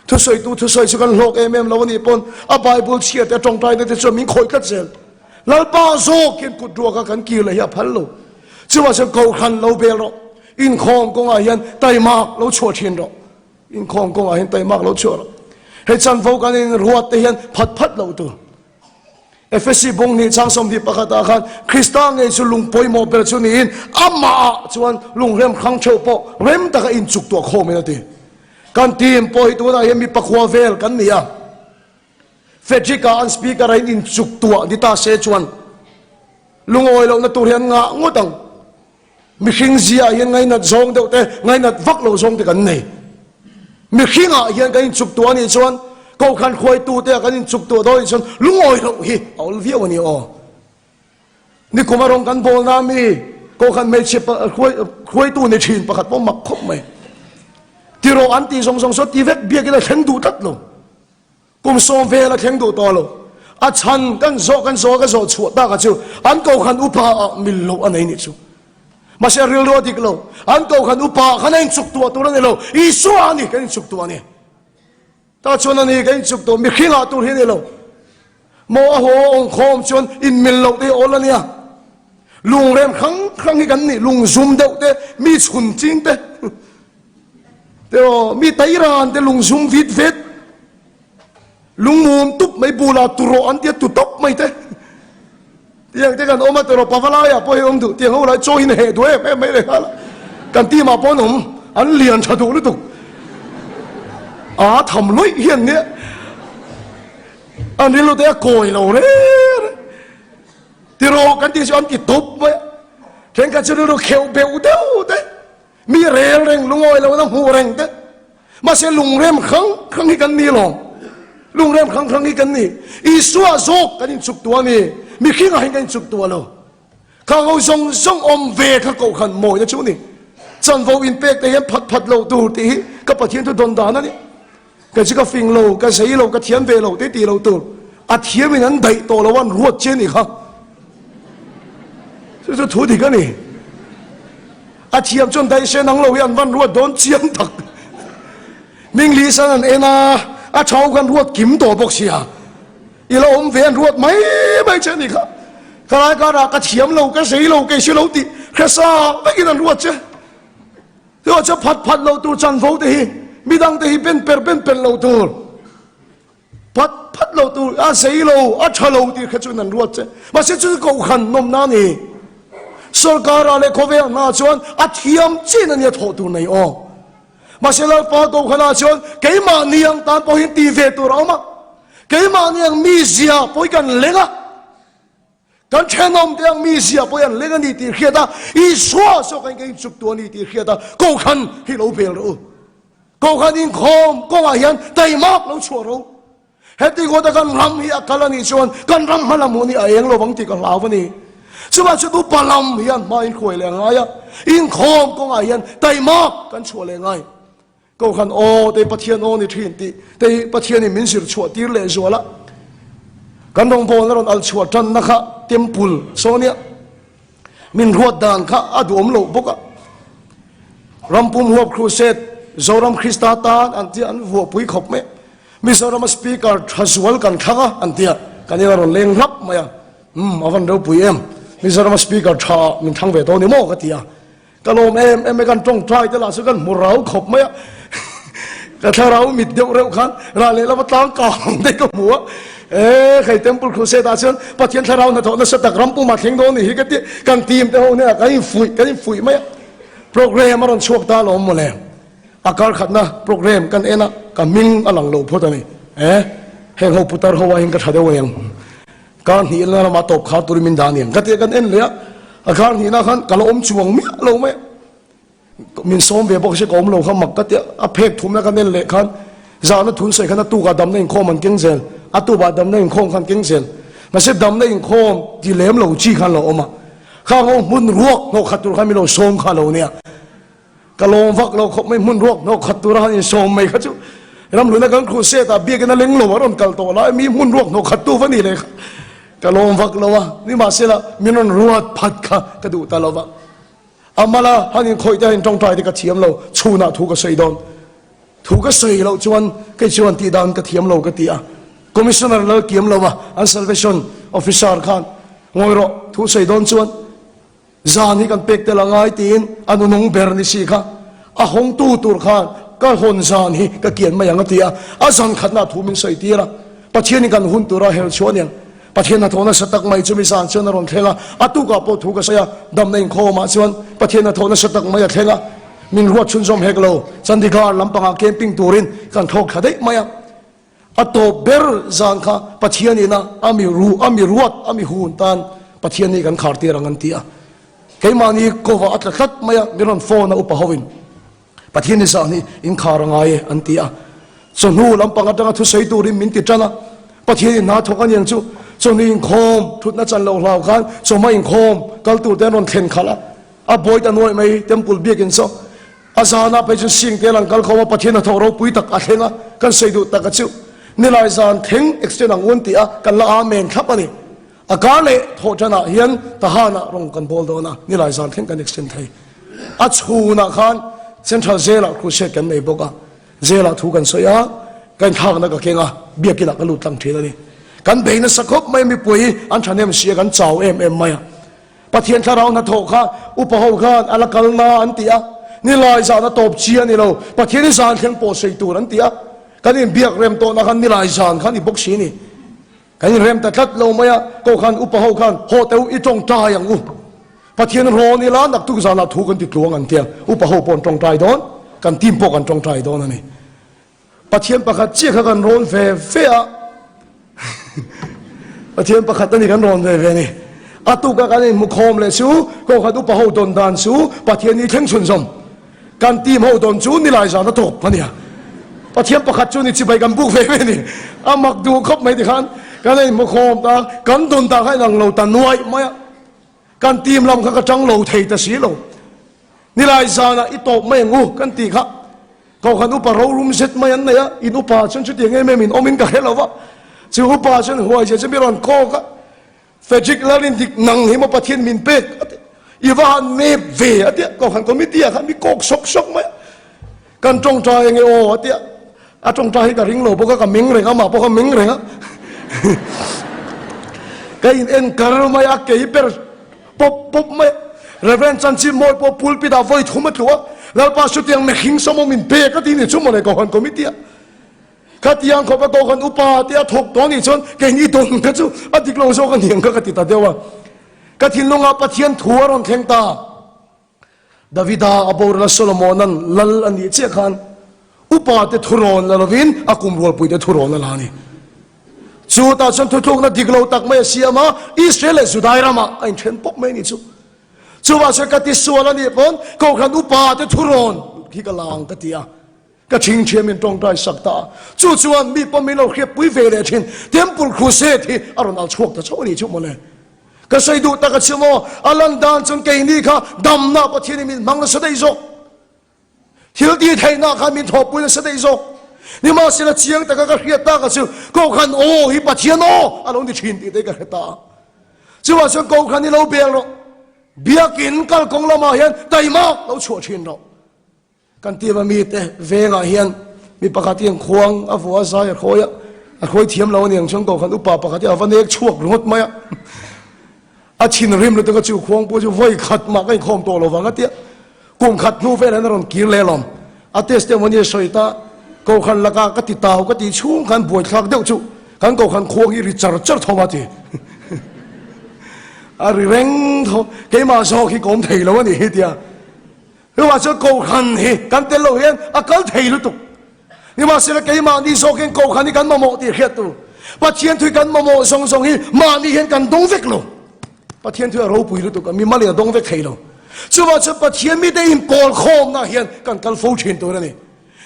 Thusawitu thusawi chu kan hlawk em em lo a nih pawn a Bible chhiar te a tawngtaina te chuan min khawih tlat zel. Lalpa zawk hian kut ruaka kan kir leh hi a phal lo. Chuvang chuan Kohhran lo bel rawh. Inkhawm kawngah hian taimak lo chhuah thin rawh. Inkhawm kawngah hian taimak lo chhuah rawh. Hei chanvo kan inruat te hian phat phat lo tur. Efesi bung hnih chang 21 ah khan Krista ngei chu lung pawimawh ber chu niin amahah chuan lungrem hrang theuh pawh rem taka inchuk tuah khawmin a ti. Kan team pawh hi tunah hian mi pakhua vel kan ni a. Frederick-a an speaker a in inchuk tuah ni ta se chuan lungawi lohna tur hi an ngah ngawt ang. Mihring ziaah hian ngainat zawng deuh te, ngainat vak lo zawng te kan nei. Mihringah hian kan inchuk tuah a nih chuan, Kohhran hruaitute ah kan inchuk tuah dawn a nih chuan lungawi loh hi a awl viau a ni aw. Nikum a rawng kan bawlna mi Kohhran hmeichhe hruaitu ni thin pakhat pawh mak khawp mai. Tirawh an tih zawng zawng saw ti vek biakin a thleng duh tlat lo. Kum sawm vel a thleng duh tawh lo. A chhan kan zawh kan zawh ka zawh chhuah tak a chu an kohhran upa ah mil loh a nei nih chu. Mahse a rilru a dik lo. An kohhran upa ah khan a inchuk tuah tur a ni lo. Isua a ni kan inchuk tuah a ni. Tah chuan a ni kan inchuk tuah mihring ah tur hi a ni lo. Maw a haw awng khawm chuan inmil loh te hi awl a nia. Lungrem hrang hrang hi kan ni lung zum deuh te mi chhun ching te. Tiraw mi tairan te lung zum vit vet lungmum tup mai bula turawh an tia tu tawp mai te tiang te kan awm a tiraw pavalaiah pawh hei awm duh tiang ho lai chaw hi na heh duh em em mai leh nghal a kan team ah pawh an awm an lian tha duh lutuk a tham lawih hian nia an rilru te a kawi lo reng reng tiraw kan tih chu an ti tawp mai a thenkhat chu rilru kheuh beuh deuh te. Mi rel reng lungawi lohna hmuh reng te. Mahse lungrem hrang hrang hi kan ni lawm. Lungrem hrang hrang hi kan ni. Isua zawk kan inchuk tuah a ni. Mihringah hian kan inchuk tuah lo. Khang ho zawng zawng awm ve kha kohhran mawina chu ni. Chanvo inpek te hian phat phat lo tur tih hi ka Pathian thu dawn dan a ni. Kei chu ka fing lo, ka zei lo, ka thiam ve lo tih tih lo tur. A thiamin an daih tawh lo a, an ruat che a nih kha. Chu chu thu dik a ni. A thiam chuan daih se nang lo hi an van ruat dawn chiang tak. Mingli san an en a, a tha khan ruat kim tawh bawk sia. I lo awm ve an ruat mai mai che a nih kha. Ka lai karah ka thiam lo, ka zei lo, kei si lo tih hre sa vekin an ruat che. Chu chu phat phat lo tur chanvo te hi midang te hi ben per ben per lo tur. Phat phat lo tur a zei lo, a tha lo tih kha chuan an ruat che. Mahse chu kohhran nawmna a ni. Sorkar-ah leh khawvel hna chuan a thiam chin a nia thawh tur nei aw. Mahse Lalpa kohhranah chuan keimahni ang tan pawhin ti ve tur a awm a. Keimahni ang mizia pawh hi kan leng a. Kan thenawm te ang mizia pawh hi an leng a ni tih hriat a, Isua zawk ang ka inchuk tu a ni tih hriat a, Kohhran hi lo bel rawh u. Kohhran inkhawm kawngah hian taimak lo chhuah rawh u. Heti ngawta kan ram hi a kal a nih chuan kan ram hma lam hun hi a eng lo vang tih ka hlau a ni. Chuvang chu upa lam hian hma inhruai leh a ngai a, inkhawm kawngah hian taimak kan chhuah leh ngai. Kohhran aw te Pathian aw ni thin tih te hi Pathianin min zir chhuah tir leh zual a. Kan rawngbawlna rawn al chhuah tanna kha temple saw nia min ruat dan kha a duhawm loh bawk a. Rampum huap crusade Zoram Krista tan an tia an vuahpui khawp mai a. Mizorama speaker tha zual kan thlang a an tia kan ina rawn leng hlap mai a. Umm a van ropui em Mizorama speaker tha min thlang ve dawn ni maw ka ti a. Ka lawm em em e kan tawngtai te lah chu kan hmu rau khawp mai a, ka thlarau mit deuh reuh khan rah leh lama tlang kang te ka hmu a, e hei temple crusade ah chuan Pathian thlarau hnathawh nasa tak ram pumah thleng dawn ni hi ka ti, kan team te ho hnenah kan infuih kan infuih mai a, program a rawn chhuak ta alawm mawle, a kar khatna program kan en a, ka hming a lang lo phawt a ni, e heng ho putar ho ah hian ka tha deuh ang. Kar hnihna lamah tawp khar turin min dah aniang ka ti a, kan en leh a, a kar hnihna khan ka la awm chuang miah lo mai a, min sawm ve bawk se ka awm lo kha mak ka ti a, a phek thumna kan en leh khan zahna thun sawi khan a tukah damna inkhawm an keng zel, a tupah damna inkhawm khan keng zel, mahse damna inkhawm ti lem lo chi khan lo awm a, khang ho hmun ruak hnawh khat tur khan min lo sawm kha lo nia. Ka lawm vak lo khawp mai, hmun ruak hnawk khat tura han insawm mai kha chu ramhluna kan crusade ah biakina leng lo a rawn kal tawh lai mi hmun ruak hnawk khat tu va ni leh kha ka lawm vak lo a, nimahsela min rawn ruat phat kha ka duh ta lo va, a mala han inkhawih te han intawngtai te ka thiam lo, chhunah thu ka sawi dawn, thu ka sawi loh chuan kei chuan tih dan ka thiam lo ka ti a, Commissioner lal kiam lo a an Salvation Officer khan ngawi rawh thu sawi dawn chuan. Zan hi kan pek tel a ngai tiin a nunung ber ni si kha a hawngtu tur khan ka hawn zan hi ka kian mai ang a ti a, a zan khatna a thu min sawi tir a, Pathianin kan hun tura her chhuah aniang. Pathian hnathawh nasa tak mai chumi zan chuan a rawn thleng a, a tukah pawh thu ka sawi a, damna inkhawmah chuan Pathian hnathawh nasa tak mai a thleng a, min ruat chhunzawm hek lo, Chandigarh lampangah camping turin kan thlawk thla daih mai a. A tawp ber zan kha Pathian ina a mi ru, a mi ruat, a mi hun tan Pathian nih kan khar tir ang an ti a. Keimahni kawvah a tla tlat mai a, min rawn phone a upa hoin Pathian ni zan hi in khar a ngai e an ti a. Chawhnu lampang atanga thusawi turin min ti tan a, Pathian in hna thawk a niang chu chawhnu inkhawm thutna chan loh hlau khan chawhma inkhawm kal tur te an rawn thlen khalh a, a buai ta nuaih mai Temple biakin saw. A zanah phei chuan sing te lang kal kho a, Pathian hnathawh ropui tak a thleng a, kan sawi duh tak a chu. Nilai zan thleng extend ang un tih a, kan la amen thlap a ni. A kar leh thawh tanah hian Tahanah rawng kan bawl dawn a, nilai zan thleng kan extend thei. A chhunah khan Central Jail-ah crusade kan nei bawk a, Jail-ah thu kan sawi a, ka inthlakna ka keng a, biakinah ka lut tlang thin a ni. Kan bei nasa khawp mai a, mipui an thahnem si a, kan chau em em mai a. Pathian thlarau hnathawh kha upa ho khan a la kal na an ti a, nilai zan a tawp chi a ni lo, Pathian i zan thleng pawh sawi tur an ti a, kan inbiak rem tawhna khan nilai zan kha a ni bawk si ni. Kan inrem ta tlat lo mai a, ko khan upa ho khan haw teh u i tawngtai ang u, Pathian rawn ila naktuk zanah thu kan ti tluang an ti a, upa ho pawh an tawngtai dawn, kan team pawh kan tawngtai dawn a ni. Pathian pakhat chiah kha kan rawn ve ve a, Pathian pakhat a ni kan rawn ve ve ni. A tuka kan inhmu khawm leh chu Kohhran upa ho dawn dan chu Pathian ni thleng chhunzawm. Kan team ho dawn chu nilai zan a tawp a nia. Pathian pakhat chu ni chibai kan buk ve ve a ni. A mak duh khawp mai tikhan kan a inhmu khawm ta, kan dawn ta kha inang lo ta nuaih mai a. Kan team lam kha ka tang lo thei ta si lo. Nilai zanah i tawp mai ang u kan tih kha. Kohhran upa rorum zet mai an nei a, in upa chuan chutiang em em in awmin ka hre lo va. Chu upa chuan huai zia chu mi rawn kawk a, Frederick Lalin dik nang hi maw Pathian min pek a ti. I va han nep ve a ti a, Kohhran committee ah khan mi kawk sawk sawk mai a. Kan tawngtai ange aw a ti a, a tawngtai hi ka ring lo bawk a, ka meng reng a, amah pawh ka meng reng a. Ka in en kar mai a, kei ber pawp pawp mai a. Reverend Chanchin Mawi pawh pulpit ah vawi thum a tlu a, Lalpa chutiang mihring sawmawm min pek a ti ni chu mawle Kohhran committee ah. Khatiang khawpa Kohhran upa te a thawk tawh anih chuan keini dawn kha chu a dik lo zawk a niang kha ka ti ta deuh a. Ka thinlungah Pathian thu a rawn thleng ta. Davida a boral a Solomona'n lal a nih chiah khan upa te thurawn la lovin a kum rualpui te thurawn a la a ni. Chutah chuan thuthlukna dik lo tak mai a siam a, Israel leh Judai ramah a inthen pawp mai a nih chu. Chuvah chuan ka tisual a nih pawn Kohhran upa te thurawn hi ka la ang ka ti a. Ka chhingchhiam in tawngtai sak ta a, chu chuan mi pawh min lo hriatpui ve leh thin. Temple Crusade hi a rawn al chhuak ta chauh a nih chu mawle. Ka sawi duh tak a chim aw, a lan dan chuan keini kha damna Pathian in min hmang nasa daih zawk. Thil tih theihna khan min thawhpui nasa daih zawk. Nimahsela chiang taka ka hriat tak a chu Kohhran aw hi Pathian aw a lo ni thin tih te ka hre ta a. Chuvang chuan Kohhran hi lo bel rawh, Biakin kalkawng lamah hian taima lo chhuah thin rawh. Kan tiva mite vengah hian mi pakhat hian khuang a vua a zai a hruai a, a hruai thiam lo a niang chuan kohhran upa pakhat hi a va nek chhuak ringawt mai a, a thinrim lutuk a chu khuang pawh chu vawi khat mah ka inkhawm tawh lo vang a tia kum khat hnu velah hian a rawn kir leh alawm. A testimony a sawi ta, kohhran lakah ka ti tau ka tih chhung khan buaithlak deuh chu kan kohhran khuang hi ri char char tho a ti. A ri reng tho, keimah zawk hi ka awm thei lo a nih hi tia. Chuvang chuan Kohhran hi kan tel lo hian a kal thei lutuk. Nimahsela keimahni zawk hian Kohhran hi kan mamawh tih hriat tur. Pathian thui kan mamawh zawng zawng hi mahni hian kan dawng vek lo. Pathian thui a ropui lutuk a, mimalin a dawng vek thei lo. Chuvang chuan Pathian mite inpawl khawmna hian kan kal fo thin tur a ni.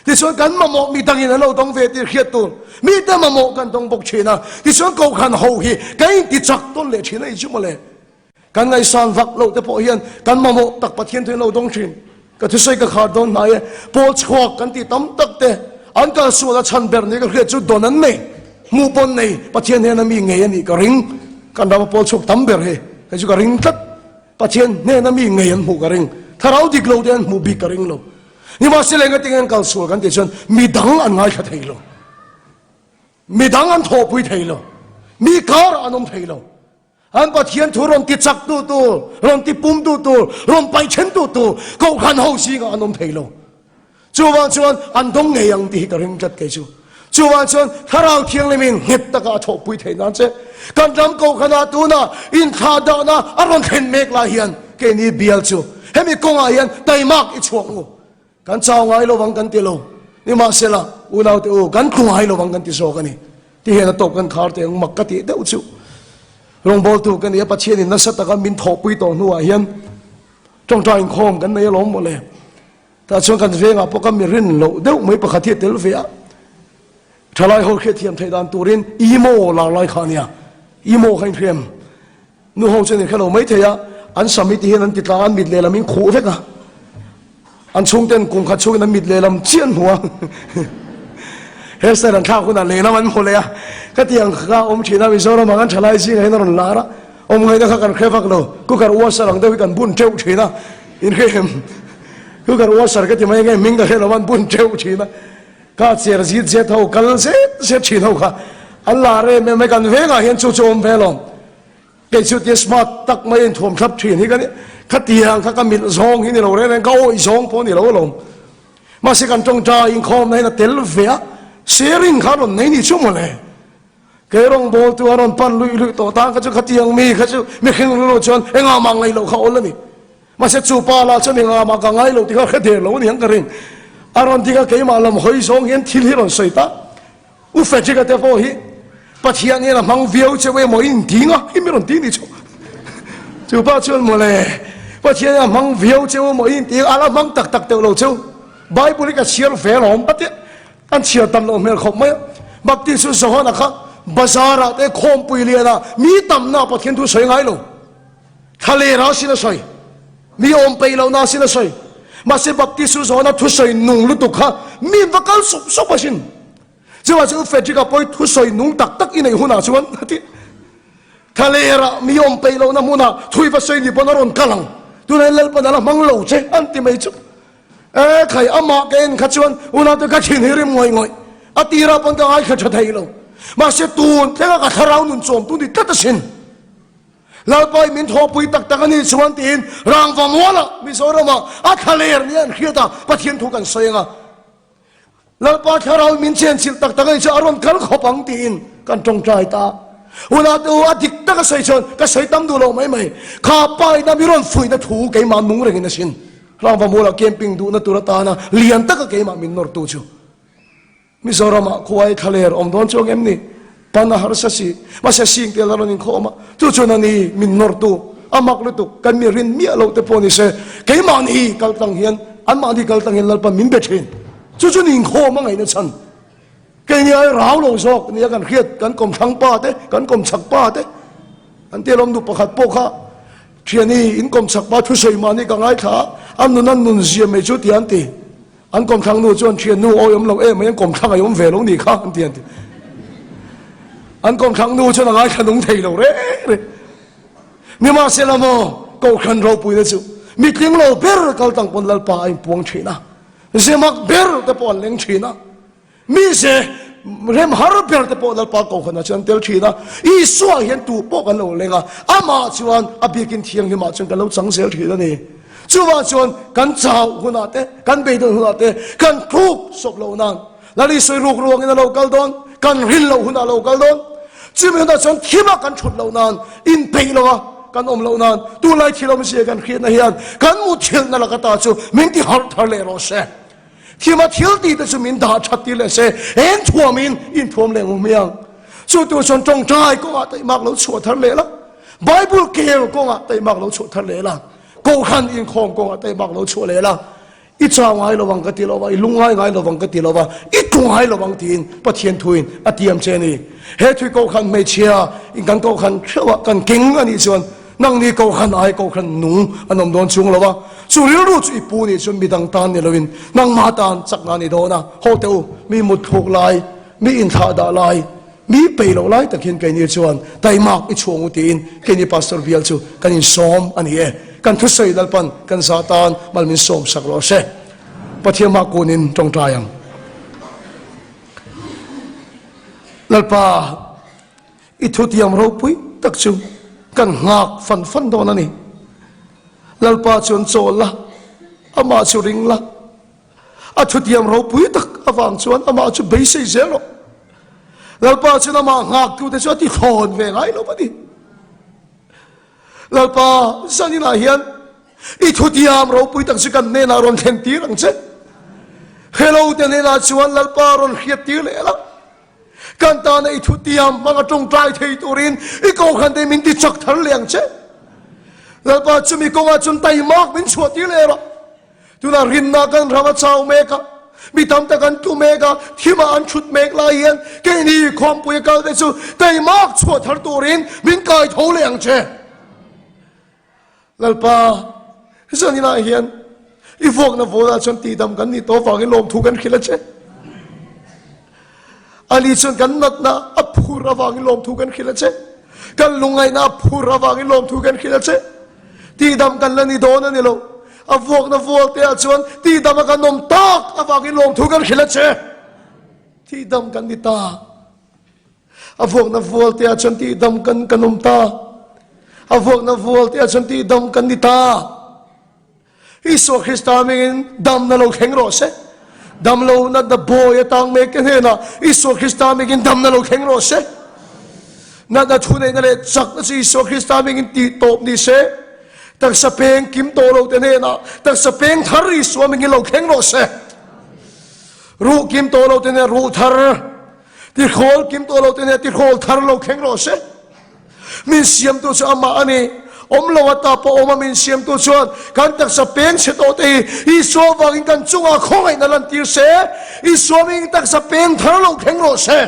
Tichuan kan mamawh mi dangin an lo dawng ve tih hriat tur. Mite mamawh kan dawng bawk thin a. Tichuan Kohhran ho hi kan intichak tawn leh thin a ni chu mawle. Kan ngaihsan vak loh te pawh hian kan mamawh tak Pathian thu in lo dawng thin. Ka thusawi ka khar dawn hnai e. Pawl chhuak kan tih tam tak te an kal sual a chhan ber ni ka hriat chu dawn an nei, hmuh pawn nei, Pathian hnena mi ngei a nih ka ring. Kan rama pawl chhuak tam ber hi kei chu ka ring tlat. Pathian hnena mi ngei an hmuh ka ring. Thlarau dik lo te an hmuh bik ka ring lo. Nimahsela engatinge an kal sual kan tih chuan midang an ngaithla thei lo. Midang an thawhpui thei lo. Mi karah an awm thei lo. An Pathian thu rawn ti chak tu tur, rawn ti pum tu tur, rawn paih then tu tur Kohhran ho zingah an awm thei lo. Chuvang chuan an dawng ngei ang tih hi ka ring tlat kei chu. Chuvang chuan Thlarau Thianghlimin nghet taka a thawhpui theih nan che kan ram Kohhranah tunah inthlah dahna a rawn thlen mek lai hian keini bial chu hemi kawngah hian taimak i chhuak ngu. Kan chau ngai lo vang kan ti lo. Nimahsela, unaute u, kan tlu ngai lo vang kan ti zawk a ni. Ti hian a tawp kan khar teh ang mak ka tih deuh chu. Rawngbawltu ka ni a, Pathianin nasa taka min thawhpui tawh hnuah hian tawngtai inkhawm kan nei alawm mawle. Tah chuan kan vengah pawh ka mi rin loh deuh mai pakhat hi a tel ve a. Thalai ho hriatthiam theih dan turin emo lar lai kha a nia. Emo kha inhriam. Nu ho chuan in hre lo mai thei a, an sam hi ti hian an ti tlang a, an mit lehlam in khuh vek a, an chhungten kum khat chhungin an mit lehlam chiah an hmu a, hairstyle an thlak hunah lehlam an hmu leh a, ka ti ang kha awm thin a, Mizoram ah kan thalai zingah hian a rawn lar a, awm ngaihna kha kan hre vak lo, cooker washer ang deuh hi kan bun teuh thin a, in hre em? Cooker washer ka ti mai ange hming ka hre lo a, an bun teuh thin a, ka cher zit zet ho kal zet zet thin ho kha an lar em em mai, kan vengah hian chu chu awm ve lo. Kei chu tia smart tak mai in thuam thlap thin hi ka ni. Khatiang kha ka milh zawng hi ni lo reng reng, ka awih zawng pawh ni lo alawm. Mahse kan tawngtai inkhawmna hian a tel ve a, sharing kha a rawn nei ni chu mawle. Kei rawngbawltu a rawn pan luih luih tawh tan kha chu khatiang mi kha chu mihring rilru chuan engah mah ngaih loh kha awl a ni. Mahse chu pa lah chuan engah mah ka ngai lo tih kha hre der lo a ni ang ka ring. A rawn ding a keimah lam hawi zawng hian thil hi rawn sawi ta. U Frederick-a te pawh hi Pathian hian a hmang viau cheu emaw in ding a, hemi rawn ti ni chu. Chu pa chuan mawle, Pathian hian a hmang viau cheu emaw in ti a, a la hmang tak tak teuh lo cheu. Bible hi ka chhiar ve alawm a ti. An chhiar tam loh hmel khawp mai a. Baptist chu Johana kha bazar ah te khawmpui lian ah mi tamna ah Pathian thu sawi ngai lo. Thlaler ah sin a sawi. Mi awm peih lohna ah sin a sawi. Mahse Baptist chu Johana thusawi nung lutuk kha mi an va kal sup sup asin. Chuvang chuan Frederick-a pawh hi thusawi nung tak tak i neih hunah chuan a ti. Thlaler ah mi awm peih lohna hmunah thui va sawi ni pawn a rawn kal ang. Tunah hian Lalpan a la hmang lo che an ti mai chu. E khai, amah ka en kha chuan unaute ka thin hi rim ngawih ngawih. A tirah pawn ka ngaithla tha thei lo. Mahse tun thlenga ka thlarau nun chawm tu ni tlat asin. Lalpa i min thawhpui tak tak a nih chuan tiin rangva mualah Mizoramah a thlaler nia an hriat a, Pathian thu kan sawi ang a. Lalpa thlarau min chenchilh tak tak a ni chu a rawn kal khawp ang tiin kan tawngtai ta. Unate u, a dik taka sawi chuan ka sawi tam duh lo mai mai. Kha pa ina mi rawn fuihna thu keimah nung rengin a sin. Rangva mualah camping duhna tur atana lian taka keimah min nawrtu chu. Mizoramah khuai thlaler awm dawn chuang em ni? Pan a harsa si. Mahse sing tel a rawn inkhawm a, chu chuan a ni min nawrtu a mak lutuk. Kan mi rin miah loh te pawh ni se, keimahni kal tlang hian, anmahni kal tlang hian Lalpa min be thin. Chu chu ni inkhawm a ngaihna chhan. Keini ai rau lo zawk nia kan hriat, kan kawmthlang pa te, kan kawmchhak pa te, an tia lawm duh pakhat pawh kha thiani in kawmchhak pa thusawi mahni ka ngaithla a, a nun a nun zia mai chu tia an ti. An kawmthlang nu chuan thian nu awi awm lo em mai, an kawmthlang a awm ve lo nih kha an ti an ti. An kawmthlang nu chuan a ngaithla nung thei lo reng reng. Nimahsela maw, Kohhran ropuina chu mitling lo ber kal tang pawn Lalpa a inpuang thin a, zemak ber te pawh an leng thin a. Mize rem har ber te pawh Lalpa Kohhranah chuan an tel thin a, Isua hian tu pawh kan lo leng a, amah chuan a biakin thianghlimah chuan kan lo chang zel thin a ni. Chuvang chuan kan chauh hunah te, kan beidawn hunah te, kan thluk sawp loh nan Lal Isua ruk ruangin a lo kal dawn, kan rin loh hunah a lo kal dawn. Chumi hunah chuan thima kan thut loh nan, inpeih lo a kan awm loh nan, tunlai thil awmzia kan hriatna hian kan muthilhna laka ta chu min ti harh thar leh rawh se. Thima thil tih te chu min dah that tir leh se, eng thuamin inthuam leh ngu hmiang. Chu tur chuan tawngtai kawngah taihmak lo chhuah thar leh la, Bible kel kawngah taihmak lo chhuah thar leh la, Kohhran inkhawm kawngah taihmak lo chhuah leh la, i chau ngai lo ang ka ti lo va, i lungngai ngai lo ang ka ti lo va, i tlu ngai lo ang tiin Pathian thuin a tiam che a ni. He thui Kohhran hmeichhia in kan Kohhran theuhah kan keng a nih chuan Nangni Kohhran ai Kohhran nung an awm dawn chung lo a, chu rilru chu i pu nih chuan midang tan ni loin nangmah tan chakna a ni dawn a, haw teh u, mi mutthluk lai, mi inthlah dah lai, mi peih loh lai tak hian keini chuan taimak i chhuang u tiin keini Pastor bial chu kan insawm a ni e. Kan thusawi Lalpan kan zah tan mal min sawm sak rawh se. Pathian mah kunin tawngtai ang. Lalpa. I thutiam ropui tak chu kan nghak fan fan dawn a ni. Lalpa chuan chawl la, amah chu ring la. A thutiam ropui tak avang chuan amah chu beisei zel rawh. Lalpa chuan amah nghaktute chu a ti thlawn ve ngai lo a ni. Lalpa, zaninah hian i thutiam ropui tak chu kan hnenah rawn thlen tir ang che. Helo te hnenah chuan Lalpa rawn hriat tir leh la. Kan tana i thutiam hmanga tawngtai thei turin i kohhran te min ti chak thar leh ang che. Lalpa chumi kawngah chuan taimak min chhuah tir leh rawh. Tunah rinna kan ram a chau mek a, mi tam tak an tlu mek a, thimah an thut mek lai hian keini khawmpui a kal te chu taimak chhuah thar turin min kai tho leh ang che. Lalpa, zaninah hian i vuakna vawnah chuan tihdam kan nih tawh avangin lawmthu kan hrilh a che. Ali chuan kan natna a phur avangin lawmthu kan hrilh a che. Kan lungngaihna a phur avangin lawmthu kan hrilh a che. Tihdam kan la ni dawn a ni lo. A vuakna vualte ah chuan tihdam a kan awm tak avangin lawmthu kan hrilh a che. Tihdam kan ni ta. A vuakna vual te ah chuan tihdam kan kan awm ta. A vuakna vual te ah chuan tihdam kan ni ta. Isua Krista hmingin damna lo thleng rawh se. Dam lo natna bawi atang mek te hnenah Isua Krista hmingin damna lo thleng rawh se. Natna thuneihna leh chakna chu Isua Krista hmingin tih tawp ni se. Taksa peng kim tawh lo te hnenah taksa peng thar Isua hmingin lo thleng rawh se. Ruh kim tawh lo te hnenah ruh thar Tihrawl kim tawh lo te nia tihrawl thar lo thleng rawh se. Min siamtu chu amah a ni. Awm lo ata pawh awm a min siamtu chuan kan taksa peng chhe tawh te hi Isua vangin kan chungah khawngaihna lantir se, Isua ming taksa peng thar lo thleng rawh se.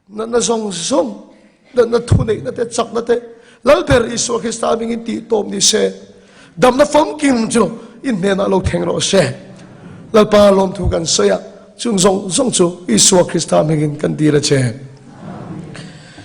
Natna zawng zawng, natna thuneihna te, chakna te, Lalber Isua Krista mingin tih tawp ni se, damna famkim chu in hnenah lo thleng rawh se. Lalpa lawmthu kan sawi a, chung zawng zawng chu Isua Krista mingin kan dil a che.